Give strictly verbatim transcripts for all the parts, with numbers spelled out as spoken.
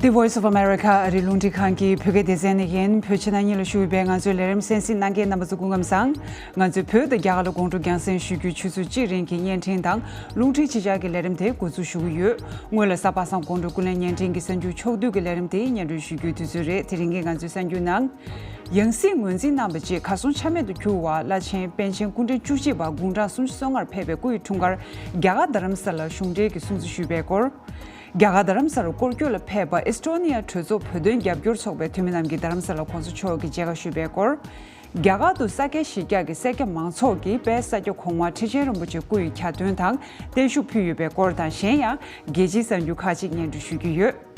The Voice of America ཨ་རིའི་རླུང་འཕྲིན་ཁང་གི་བོད་སྐད་སྡེ་ཚན་ནས་ཡིན། བོད་ཕྱི་ནང་གཉིས་ལ་བཞུགས་པའི་ང་ཚོའི་ལས་རིམ་གསན་གཟིགས་གནང་མཁན་རྣམ་པ་ཚོ་སྐུ་ཁམས་བཟང་། ང་ཚོས་བོད་དང་རྒྱ་གར་ལ་དགོང་དྲོ་རྒྱང་སྲིང་ཞུ་རྒྱུའི་ཆུ་ཚོད་གཅིག་རིང་གི་བརྙན་འཕྲིན་དང་རླུང་འཕྲིན་ཕྱི་ལྕགས་ཀྱི་ལས་རིམ་དེ་འགོ་འཛུགས་ཞུ་གི་ཡོད། སྔོན་ལ་གཟའ་པ་སངས་དགོང་དྲོ་ཀུན་གླེང་བརྙན་འཕྲིན་གྱི་གསར་འགྱུར་ཕྱོགས་བསྡུས་ཀྱི་ལས་རིམ་དེ་སྙན་སྒྲོན་ཞུ་རྒྱུའི་དུས་ཚོད་རེད། དེ་རིང་གི་ང་ཚོའི་གསར་འགྱུར་ནང་། ཡང་སྲིད་ངོས་འཛིན་གནང་བ་རྗེས་གར་སོང་ཆ་མེད་དུ་གྱུར་བ་བླ་ཆེན་པཎ་ཆེན་སྐུ་ཕྲེང་བཅུ་གཅིག་པ་དགུང་གྲངས་སུམ་ཅུ་སོ་ལྔར་ཕེབས་པའི་སྐུ་ཡི་འཁྲུངས་སྐར་རྒྱ་གར་རྡ་རམ་ས་ལར་གཞུང་འབྲེལ་གྱིས་སྲུང་བརྩི་ཞུས་པའི་སྐོར། རྒྱ་གར་རྡ་རམ་ས་ལར་སྐོར་སྐྱོད་ལ་ཕེབས་པ་ཨེས་ཏོ་ནི་ཡ་གྲོས་ཚོགས་བོད་དོན་རྒྱབ་སྐྱོར་ཚོགས་པའི་འཐུས་མི་རྣམས་ཀྱིས་རྡ་རམ་ས་ལ་༸གོང་ས་མཆོག་གི་མཇལ་ཁ་ཞུས་པའི་སྐོར། རྒྱ་གར་དུ་ས་སྐྱ་གཞིས་ཆགས་ཀྱི་སེར་སྐྱ་མང་ཚོགས་ཀྱིས་དཔལ་ས་སྐྱ་གོང་མ་ཁྲི་ཆེན་རིན་པོ་ཆེ་སྐུ་ཡི་གྱ་སྟོན་དང་བརྟན་བཞུགས་ཕུལ་ཡོད་པའི་སྐོར་དང་། གཞན་ཡང་རྒྱལ་སྤྱིའི་གསར་འགྱུར་ཁག་ཅིག་སྙན་སྒྲོན་ཞུ་རྒྱུ་ཡོད།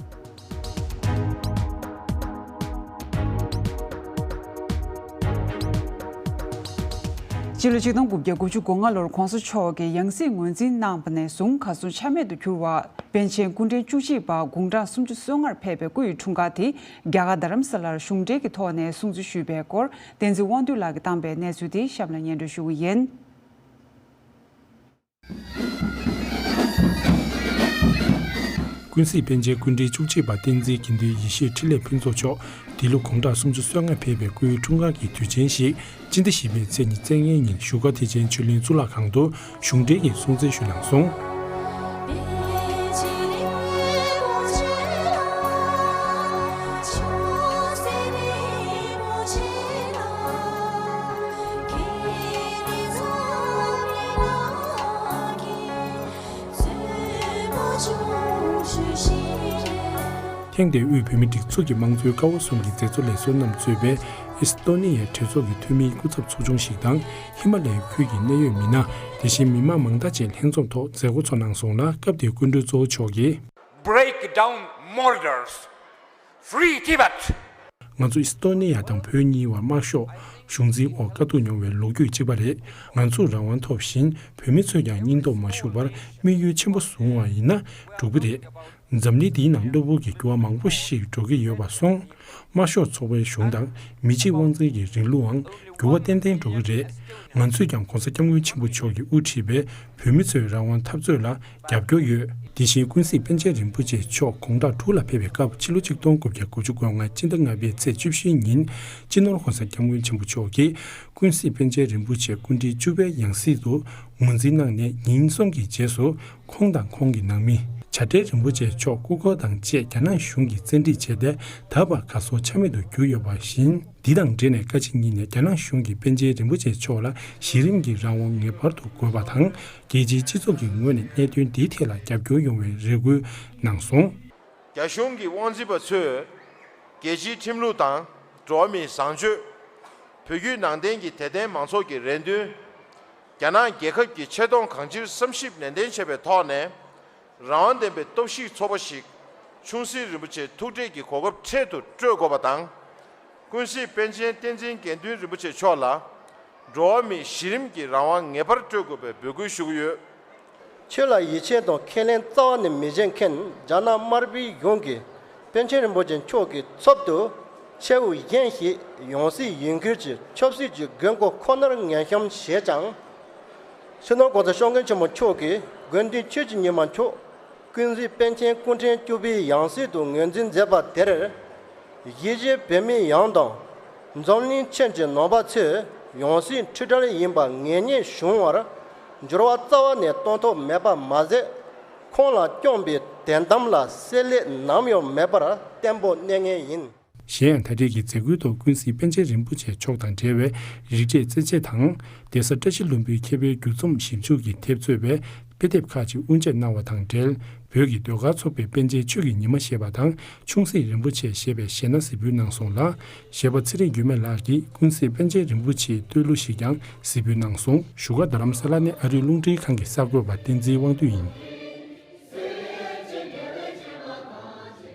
སྤྱི་ལོ་ཆིག་སྟོང་དགུ་བརྒྱ་དགུ་བཅུ་གོ་ལྔ་ལོར་༸གོང་ས་མཆོག་གིས་ཡང་སྲིད་ངོས་འཛིན་གནང་བ་ནས་བཟུང་གར་སོང་ཆ་མེད་དུ་གྱུར་བ་པཎ་ཆེན་སྐུ་ཕྲེང་བཅུ་གཅིག་པ་དགུང་གྲངས་སུམ་ཅུ་སོ་ལྔར་ཕེབས་པའི་སྐུ་ཡི་འཁྲུངས་སྐར་དེ་རྒྱ་གར་རྡ་རམ་ས་ལར་གཞུང་འབྲེལ་གྱི་ཐོག་ནས་སྲུང་བརྩི་ཞུས་པའི་སྐོར། བསྟན་འཛིན་དབང་འདུས་ལགས་ཀྱིས་བཏང་པའི་གནས་ཚུལ་དེ་གཤམ་ལ་སྙན་སྒྲོན་ཞུ་གི་ཡིན། ཀུན་གཟིགས་པཎ་ཆེན་སྐུ་ཕྲེང་བཅུ་གཅིག་པ་བསྟན་འཛིན་དགེ་འདུན་ཡེ་ཤེས་འཕྲིན་ལས་ཕུན་ཚོགས་མཆོག་འདི་ལོ་དགུང་གྲངས་སུམ་ཅུ་སོ་ལྔ་ཕེབས་པའི་སྐུའི་འཁྲུངས་སྐར་གྱི་དུས་ཆེན་ཞིག་སྤྱི་ཟླ་བཞི་པའི་ཚེས་ཉི་ཤུ་རྩ་ལྔའི་ཉིན་བཞུགས་སྒར་ཐེག་ཆེན་ཆོས་གླིང་གཙུག་ལག་ཁང་དུ་གཞུང་འབྲེལ་གྱིས་སྲུང་བརྩི་ཞུས་གནང་སོང་། ཐེངས་འདིའི་དབུས་བོད་མིའི་སྒྲིག་འཛུགས་ཀྱི་དམངས་གཙོའི་ཀ་བ་གསུམ་གྱི་མཛད་གཙོ་ལས་ཟུར་རྣམས་གཙོས་པའི་ཨེས་ཏོ་ནི་ཡའི་གྲོས་ཚོགས་ཀྱི་འཐུས་མིའི་སྐུ་ཚབ་ཚོགས་ཆུང་ཞིག་དང་། ཧི་མ་ལ་ཡའི་ཁུལ་གྱི་གནད་ཡོད་མི་སྣ། དེ་བཞིན་མི་མང་མང་དག་བཅས་ལྷན་འཛོམས་ཐོག་མཛད་སྒོ་ཚོགས་གནང་སོང་ལ། སྐབས་དེའི་སྐུ་མགྲོན་གཙོ་བོ་མཆོག་གིས། Break down murders. Free Tibet. ང་ཚོ་ཨེས་ཏོ་ནི་ཡ་དང་བོད་གཉིས་བར་དམར་ཤོག་གཞུང་འཛིན་འོག་དཀའ་སྡུག་མྱོང་བའི་ལོ་རྒྱུས་གཅིག་པ་རེད། ང་ཚོས་རང་དབང་ཐོབ་བཞིན་བོད་མི་ཚོས་ཀྱང་སྙིང་སྟོབས་མ་ཞུམ་པར་དམིགས་ཡུལ་ཆེན་པོ་བཟུང་བ་ཡིན་ན་འགྲིག་གི་རེད། འཛམ་གླིང་འདིའི་ནང་གློ་བུར་གྱི་འགྱུར་བ་མང་པོ་ཞིག་འགྲོ་གི་ཡོད་པ་སོང་། དམར་ཤོག་ཚོགས་པའི་གཞུང་དང་མི་གཅིག་དབང་འཛིན་གྱི་རིང་ལུགས་འང་འགྱུར་བ་ཏན་ཏན་འགྲོ་གི་རེད། ང་ཚོས་ཀྱང་༸གོང་ས་༸སྐྱབས་མགོན་ཆེན་པོ་མཆོག་གིས་དབུ་ཁྲིད་པའི་བོད་མི་ཚོའི་རང་དབང་འཐབ་རྩོད་ལ་རྒྱབ་སྐྱོར་ཡོད། དེ་བཞིན་ཀུན་གཟིགས་པཎ་ཆེན་རིན་པོ་ཆེ་མཆོག་དགུང་གྲངས་དྲུག་ལ་ཕེབས་པའི་སྐབས་ཕྱི་ལོ་ཆིག་སྟོང་དགུ་བརྒྱ་དགུ་བཅུ་གོ་ལྔ་སྤྱི་ཟླ་ལྔ་པའི་ཚེས་བཅུ་བཞིའི་ཉིན་སྤྱི་ནོར་༸གོང་ས་༸སྐྱབས་མགོན་ཆེན་པོ་མཆོག་གིས་ཀུན་གཟིགས་པཎ་ཆེན་རིན་པོ་ཆེ་སྐུ་ཕྲེང་བཅུ་པའི་ཡང་སྲིད་དུ་ངོས་འཛིན་གནང་ནས་ཉིན་གསུམ་གྱི་རྗེས་སུ་ཁོང་དང་ཁོང་གི་ནང་མི་བྱ་བྲལ་རིན་པོ་ཆེ་མཆོག་སྐུ་འཁོར་དང་བཅས་རྒྱ་ནག་གཞུང་གིས་བཙན་ཁྲིད་བྱས་ཏེ་ད་བར་གར་སོང་ཆ་མེད་དུ་གྱུར་ཡོད་པ་བཞིན། འདི་དང་འབྲེལ་ནས་བཀའ་སྤྱི་གཉིས་ནས་རྒྱ་ནག་གཞུང་གིས་པཎ་ཆེན་རིན་པོ་ཆེ་མཆོག་ལ་གཞི་རིམ་གྱི་རང་དབང་ངེས་པར་དུ་དགོས་པ་དང་། རྒྱལ་སྤྱིའི་སྤྱི་ཚོགས་ཀྱི་ངོས་ནས་གནད་དོན་འདིའི་ཐད་ལ་རྒྱབ་སྐྱོར་ཡོང་བའི་རེ་སྐུལ་གནང་སོང་། རྒྱ་གཞུང་གི་དབང་འཛིན་པ་ཚོས་རྒྱལ་སྤྱིའི་ཁྲིམས་ལུགས་དང་འགྲོ་བ་མིའི་བཟང་སྤྱོད། བོད་བརྒྱུད་ནང་བསྟན་གྱི་དད་ལྡན་མང་ཚོགས་ཀྱི་རེ་འདུན། རྒྱ་ནག་རྒྱལ་ཁབ་ཀྱི་ཆེ་མཐོང་གང་ཅིར་བསམ་ཞིབ་ནན་ཏན་བྱས་པའི་ཐོག་ནས། རང་དབང་ལྡན་པའི་སྟོབས་ཤུགས་ཚོགས་པ་ཞིག་ཆུང་སྲིད་རིན་པོ་ཆེ་ཐུག་འཕྲད་ཀྱི་གོ་སྐབས་འཕྲལ་དུ་སྤྲོད་དགོས་པ་དང་། ཀུན་གཟིགས་པཎ་ཆེན་བསྟན་འཛིན་དགེ་འདུན་རིན་པོ་ཆེ་མཆོག་ལ་འགྲོ་བ་མིའི་གཞི་རིམ་གྱི་རང་དབང་ངེས་པར་སྤྲོད་དགོས་པའི་འབོད་སྐུལ་ཞུ་གི་ཡོད། ཆོས་ལ་ཡིད་ཆེས་དང་ཁས་ལེན་རྩ་བ་ནས་མི་བྱེད་མཁན་རྒྱ་ནག་དམར་པོའི་གཞུང་གིས་པཎ་ཆེན་རིན་པོ་ཆེ་མཆོག་གི་ཚབ་ཏུ་ཆེ་བོ་གཞན་ཞིག་ཡང་སྲིད་ཡིན་ཁུལ་གྱིས་ཆབ་སྲིད་ཀྱི་དགོས་མཁོ་ཁོ་ནར་ངན་གཤོམ་བྱས་ཀྱང་། སྤྱི་ནོར་༸གོང་ས་༸སྐྱབས་མགོན་ཆེན་པོ་མཆོག་གིས་དགེ་འདུན་ཆོས་ཀྱི་ཉི་མ་མཆོག་ཀུན་གཟིགས་པཎ་ཆེན་སྐུ་ཕྲེང་བཅུ་པའི་ཡང་སྲིད་དུ་ངོས་འཛིན་མཛད་པ་དེར། གཞིས་བྱེས་བོད་མི་ཡོངས་དང་། འཛམ་གླིང་ཁྱོན་གྱི་ནང་པ་ཚོས་ཡང་སྲིད་ཁྲི་བྲལ་ཡིན་པ་ངེས་རྙེད་བྱུང་བར། འགྱུར་བ་རྩ་བ་ནས་གཏོང་ཐབས་མེད་པ་མ་ཟད། ཁོང་ལ་བསྐྱོན་པའི་དོན་དམ་ལ་བསྲེ་ལྷད་ནམ་ཡང་མེད་པར་བརྟན་པོ་གནས་ངེས་ཡིན། གཞན་ཡང་ད་རེས་ཀྱི་མཛད་སྒོའི་ཐོག་ཀུན་གཟིགས་པཎ་ཆེན་རིན་པོ་ཆེ་མཆོག་དང་འབྲེལ་བའི་རིག་གནས་རྩེད་ཆས་དང་། གདན་ས་བཀྲ་ཤིས་ལྷུན་པོའི་མཁས་པའི་བརྒྱུད་རྩོམ་ཞིབ་འཇུག་གི་དེབ་གཙོས་པའི་དཔེ་དེབ་ཁག་ཅིག་དབུ་འབྱེད་གནང་བ་དང་འབྲེལ། བོད་ཀྱི་ཟློས་གར་ཚོགས་པས་པཎ་ཆེན་ཆོས་ཀྱི་ཉི་མ་ཞེས་པ་དང་ཆུང་སྲིད་རིན་པོ་ཆེ་ཞེས་པའི་གཞས་སྣ་གཟིགས་འབུལ་གནང་སོང་ལ། གཞས་པ་ཚེ་རིང་འགྱུར་མེད་ལགས་ཀྱིས་ཀུན་གཟིགས་པཎ་ཆེན་རིན་པོ་ཆེའི་བསྟོད་གླུ་ཞིག་ཀྱང་གཟིགས་འབུལ་གནང་སོང་། བཞུགས་སྒར་རྡ་རམ་ས་ལ་ནས་ཨ་རིའི་རླུང་འཕྲིན་ཁང་གི་གསར་འགོད་པ་བསྟན་འཛིན་དབང་འདུས་ཡིན།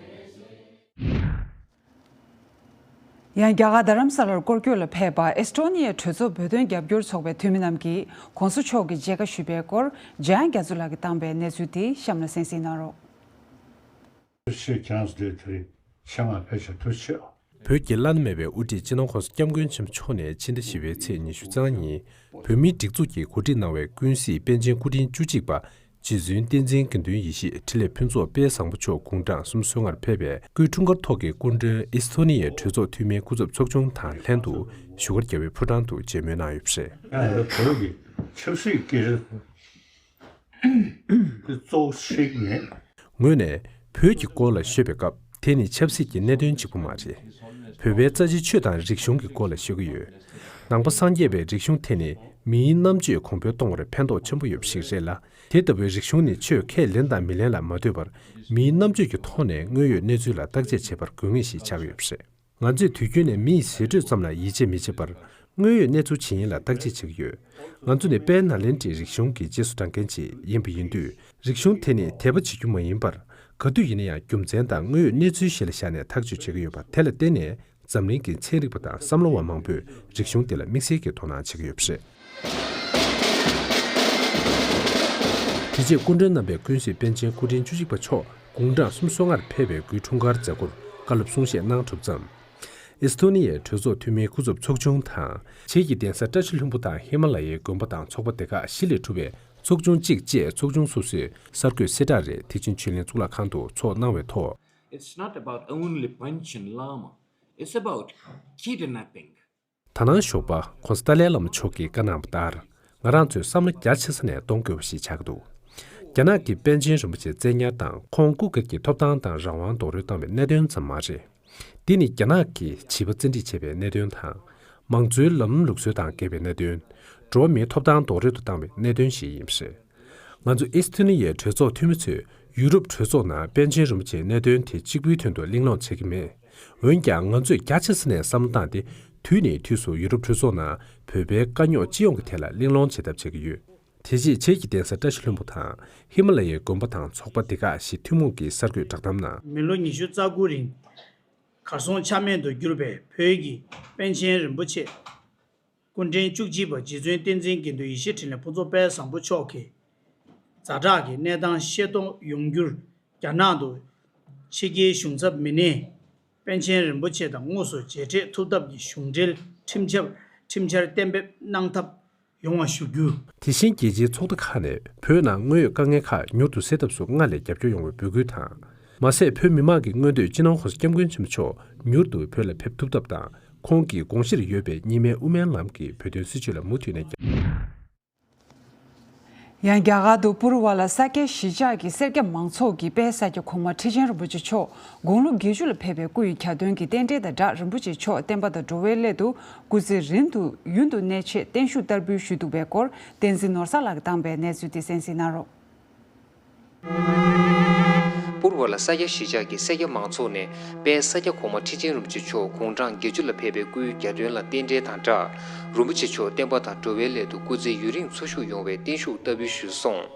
ཡང་རྒྱ་གར་རྡ་རམ་ས་ལར་སྐོར་སྐྱོད་ལ་ཕེབས་པ་ཨེས་ཏོ་ནི་ཡའི་གྲོས་ཚོགས་བོད་དོན་རྒྱབ་སྐྱོར་ཚོགས་པའི་འཐུས་མི་རྣམས་ཀྱིས་༸གོང་ས་མཆོག་གི་མཇལ་ཁ་ཞུས་པའི་སྐོར་འཇམ་དབྱངས་རྒྱ་མཚོ་ལགས་ཀྱིས་བཏང་པའི་གནས་ཚུལ་དེ་གཤམ་ལ་གསན་གཟིགས་གནང་རོགས། ཐུགས་རྗེ་ཆེ། ཁྱེད་རང་ཚོ་འདིར་དེ་རིང་ཆེད་མངགས་ཕེབས་ཤིང་ཐུགས་རྗེ་ཆེ། བོད་ཀྱི་བླ་ན་མེད་པའི་དབུ་ཁྲིད་སྤྱི་ནོར་༸གོང་ས་༸སྐྱབས་མགོན་ཆེན་པོ་མཆོག་ནས་ཕྱི་ཟླ་བཞི་པའི་ཚེས་ཉི་ཤུ་རྩ་ལྔ་ཉིན་བོད་མིའི་སྒྲིག་འཛུགས་ཀྱིས་གོ་སྒྲིག་གནང་བའི་ཀུན་གཟིགས་པཎ་ཆེན་སྐུ་ཕྲེང་བཅུ་གཅིག་པ་ རྗེ་བཙུན་བསྟན་འཛིན་དགེ་འདུན་ཡེ་ཤེས་འཕྲིན་ལས་ཕུན་ཚོགས་དཔལ་བཟང་པོ་མཆོག་དགུང་གྲངས་སུམ་ཅུ་སོ་ལྔར་ཕེབས་པའི་སྐུའི་འཁྲུངས་སྐར་ཐོག་གི་སྐུ་མགྲོན་ཨེ་སི་ཐོ་ནི་ཡའི་གྲོས་ཚོགས་འཐུས་མིའི་སྐུ་ཚབ་ཚོགས་ཆུང་དང་ལྷན་དུ་བཞུགས་སྒར་རྒྱལ་བའི་ཕོ་བྲང་དུ་མཇལ་མོལ་གནང་ཡོད་པ་རེད། ང་ཚོ་བོད་ཀྱི་ཆབ་སྲིད་སྐད་ཆ་དེ་གཙོ་བོ་ཞིག་མེད། ངོས་ནས་བོད་ཀྱི་སྐོར་ལ་ཤོད་པའི་སྐབས། དེ་ནི་ཆབ་སྲིད་ཀྱི་གནད་དོན་གཅིག་པུ་མ་རེད། བོད་པའི་རྩ་ཆེའི་ཆོས་དང་རིག་གཞུང་གི་སྐོར་ལ་ཤོད་ཀྱི་ཡོད། ནང་པ་སངས་རྒྱས་པའི་རིག་གཞུང་དེ་ནི་མིའི་རྣམ་དཔྱོད་གོང་འཕེལ་གཏོང་བར་ཕན་ཐོགས་ཆེན་པོ་ཡོད་པ་ཞིག་རེད་ལ། དེ་ལྟ་བུའི་རིག་གཞུང་ནི་ཆོས་ཁས་ལེན་དང་མི་ལེན་ལ་མ་ལྟོས་པར། མིའི་རྣམ་དཔྱོད་ཀྱི་ཐོག་ནས་དངོས་ཡོད་གནས་ཚུལ་ལ་བརྟག་དཔྱད་བྱེད་པར་དགོས་ངེས་ཤིག་ཆགས་ཡོད་པ་རེད། ང་ཚོས་དུས་རྒྱུན་ནས་མིའི་ཟེར་སྒྲོས་ཙམ་ལ་ཡིད་ཆེས་མི་བྱེད་པར། དངོས་ཡོད་གནས་ཚུལ་ཇི་ཡིན་ལ་བརྟག་དཔྱད་བྱེད་ཀྱི་ཡོད། ང་ཚོ་ནི་དཔལ་ནཱ་ལེནྡྲའི་རིག་གཞུང་གི་རྗེས་སུ་འབྲང་མཁན་ཅིག་ཡིན་པ་ཡིན་དུས། རིག་གཞུང་དེ་ནི་དད་པ་བྱེད་རྒྱུ་མ་ཡིན་པར། ག་དུས་ཡིན་ན་ཡང་རྒྱུ་མཚན་དང་དངོས་ཡོད་གནས་ཚུལ་གཞི་ལ་བཞག་ནས་ཐག་གཅོད་བྱེད་ཀྱི་ཡོད་པ། དེ་ལ་བརྟེན་ནས་འཛམ་གླིང་གི་ཚན་རིག་པ་དང་བསམ་བློ་བ་མང་པོས་རིག་གཞུང་དེ་ལ་དམིགས་བསལ་གྱི་དོ་སྣང་བྱེད་ཀྱི་ཡོད་པ་རེད། དེ་རྗེས་སྐུ་མགྲོན་རྣམ་པས་ཀུན་གཟིགས་པཎ་ཆེན་སྐུ་ཕྲེང་བཅུ་གཅིག་པ་མཆོག་དགུང་གྲངས་སུམ་ཅུ་སོ་ལྔར་ཕེབས་པའི་སྐུའི་འཁྲུངས་སྐར་མཛད་སྒོར་བཀའ་སློབ་གསུང་བཤད་གནང་གྲུབ་མཚམས། ཨེ་སི་ཐོ་ནི་ཡའི་གྲོས་ཚོགས་འཐུས་མིའི་སྐུ་ཚབ་ཚོགས་ཆུང་དང་། བྱེས་ཀྱི་གདན་ས་བཀྲ་ཤིས་ལྷུན་པོ་དང་ཧི་མ་ལ་ཡའི་དགོན་པ་དང་ཚོགས་པ་སྡེ་ཁག་བཞི་ལས་གྲུབ་པའི་ཚོགས་ཆུང་གཅིག་བཅས་ཚོགས་ཆུང་སོ་སོའི་གསར་འགོད་གསལ་བསྒྲགས་རེ་ཐེག་ཆེན་ཆོས་གླིང་གཙུག་ལག་ཁང་དུ་ཚོགས་གནང་བའི་ཐོག It's not about only Panchen Lama. It's about kidnapping. ད་ནང་ཞོགས་པ་༸གོང་ས་ཏཱ་ལའི་བླ་མ་མཆོག་གིས་བཀའ་གནང་བ་ལྟར། ང་རང་ཚོས་བསམ་བློ་རྒྱ་ཆེ་ས་ནས་གཏོང་དགོས་པ་ཞིག་ཆགས་ཀྱི་འདུག་རྒྱ་ནག་གིས་པཎ་ཆེན་རིན་པོ་ཆེ་བཙན་ཉར་དང་ཁོང་སྐུ་སྒེར་གྱི་ཐོབ་ཐང་དང་རང་དབང་རྡོག་རོལ་བཏང་བའི་གནད་དོན་ཙམ་མ་རེད། འདི་ནི་རྒྱ་ནག་གིས་བྱིས་པ་བཙན་ཁྲིད་བྱས་པའི་གནད་དོན་དང་། མང་གཙོའི་ལམ་ལུགས་སྲོལ་དང་འགལ་བའི་གནད་དོན། འགྲོ་བ་མིའི་ཐོབ་ཐང་རྡོག་རོལ་དུ་བཏང་བའི་གནད་དོན་ཞིག་ཡིན་པ་རེད། ང་ཚོ་ཨེ་སི་ཐི་ནི་ཡའི་གྲོས་ཚོགས་འཐུས་མི་ཚོས་ཡུ་རོབ་གྲོས་ཚོགས་ནང་པཎ་ཆེན་རིན་པོ་ཆེའི་གནད་དོན་དེ་གཅིག་པུའི་དོན་དུ་གླེང་སློང་བྱེད་ཀྱི་མེད། འོན་ཀྱང་ང་ཚོས་རྒྱ་ཆེ་ས་ནས་བསམ་བློ་བཏང་སྟེ། དུས་ནས་དུས་སུ་ཡུ་རོབ་གྲོས་ཚོགས་ནང་བོད་པའི་དཀའ་རྙོག་སྤྱི་ཡོངས་ཀྱི་ཐད་ལ་གླེང་སློང་བྱེད་ཐབས་བྱེད་ཀྱི་ཡོད། དེ་རྗེས་བྱེས་ཀྱི་གདན་ས་བཀྲ་ཤིས་ལྷུན་པོ་དང་ཧི་མ་ལ་ཡའི་དགོན་པ་དང་ཚོགས་པ་སྡེ་ཁག་བཞི་ཐུན་མོང་གི་གསར་འགོད་བསྒྲགས་གཏམ་ནང་། མི་ལོ་ཉི་ཤུ་རྩ་དགུ་རིང་གར་སོང་ཆ་མེད་དུ་གྱུར་པའི་བོད་ཀྱི་པཎ་ཆེན་རིན་པོ་ཆེ། སྐུ་ཕྲེང་བཅུ་གཅིག་པ་རྗེ་བཙུན་བསྟན་འཛིན་དགེ་འདུན་ཡེ་ཤེས་འཕྲིན་ལས་ཕུན་ཚོགས་དཔལ་བཟང་པོ་མཆོག་གི་ཛ་དྲག་གི་གནས་སྟངས་ཤེས་རྟོགས་ཡོང་རྒྱུར། རྒྱ་ནག་ཏུ་ཕྱི་རྒྱལ་གཞུང་ཚབ་མི་སྣས་པཎ་ཆེན་རིན་པོ་ཆེ་དང་དངོས་སུ་མཇལ་འཕྲད་ཐུབ་ཐབས་ཀྱི་གཞུང་འབྲེལ་ཁྲིམས་འཆར་ཁྲིམས་འཆར་གཏན་འབེབས་གནང་ཐབས་ཡོང་བ་ཞུ་རྒྱུ། དེ་བཞིན་རྒྱལ་སྤྱིའི་ཚོགས་སྡེ་ཁག་ནས་བོད་ནང་དངོས་ཡོད་དཀའ་ངལ་ཁག་མྱུར་དུ་སེལ་ཐབས་སུ་སྔར་ལས་རྒྱབ་སྐྱོར་ཡོང་བའི་འབོད་སྐུལ་དང་། མ་ཟད་བོད་མི་མང་གི་མངོན་འདོད་སྤྱི་ནོར་༸གོང་ས་༸སྐྱབས་མགོན་ཆེན་པོ་མཆོག་མྱུར་དུ་བོད་ལ་ཕེབས་ཐུབ་ཐབས་དང་། ཁོང་གིས་དགོངས་གཞིར་ཡོད་པའི་གཉིས་སྨན་དབུ་མའི་ལམ་གྱི་བོད་དོན་སྲིད་བྱུས་ལ་མུ་མཐུད་ནས་རྒྱབ། ཡང་རྒྱ་གར་དུ་པུར་བ་ལ་ས་སྐྱའི་གཞིས་ཆགས་ཀྱི་སེར་སྐྱ་མང་ཚོགས་ཀྱིས་དཔལ་ས་སྐྱ་གོང་མ་ཁྲི་ཆེན་རིན་པོ་ཆེ་མཆོག་དགུང་ལོ་བརྒྱད་ཅུ་ལ་ཕེབས་པའི་སྐུ་ཡི་གྱ་སྟོན་གྱི་རྟེན་འབྲེལ་དང་སྦྲགས་རིན་པོ་ཆེ་མཆོག་བསྟན་པ་དང་འགྲོ་བའི་སླད་དུ་སྐུ་ཚེ་རིང་དུ་ཡུན་དུ་གནས་ཆེད་བརྟན་བཞུགས་བསྟར་འབུལ་ཞུས་འདུག་པའི་སྐོར་བསྟན་འཛིན་ནོར་བཟང་ལགས་ཀྱིས་བཏང་པའི་གནས་ཚུལ་དེ་གསན་གཟིགས་གནང་རོགས། པུར་བ་ལ་ས་སྐྱ་གཞིས་ཆགས་ཀྱི་སེར་སྐྱ་མང་ཚོགས་ནས་དཔལ་ས་སྐྱ་གོང་མ་ཁྲི་ཆེན་རིན་པོ་ཆེ་མཆོག་དགུང་གྲངས་བརྒྱད་ཅུ་ལ་ཕེབས་པའི་སྐུའི་གྱ་སྟོན་ལ་རྟེན་འབྲེལ་དང་སྦྲགས་རིན་པོ་ཆེ་མཆོག་བསྟན་པ་དང་འགྲོ་བའི་སླད་དུ་སྐུ་ཚེ་ཡུན་རིང་འཚོ་བཞུགས་ཡོང་བའི་བརྟན་བཞུགས་བསྟར་འབུལ་ཞུས་སོང་།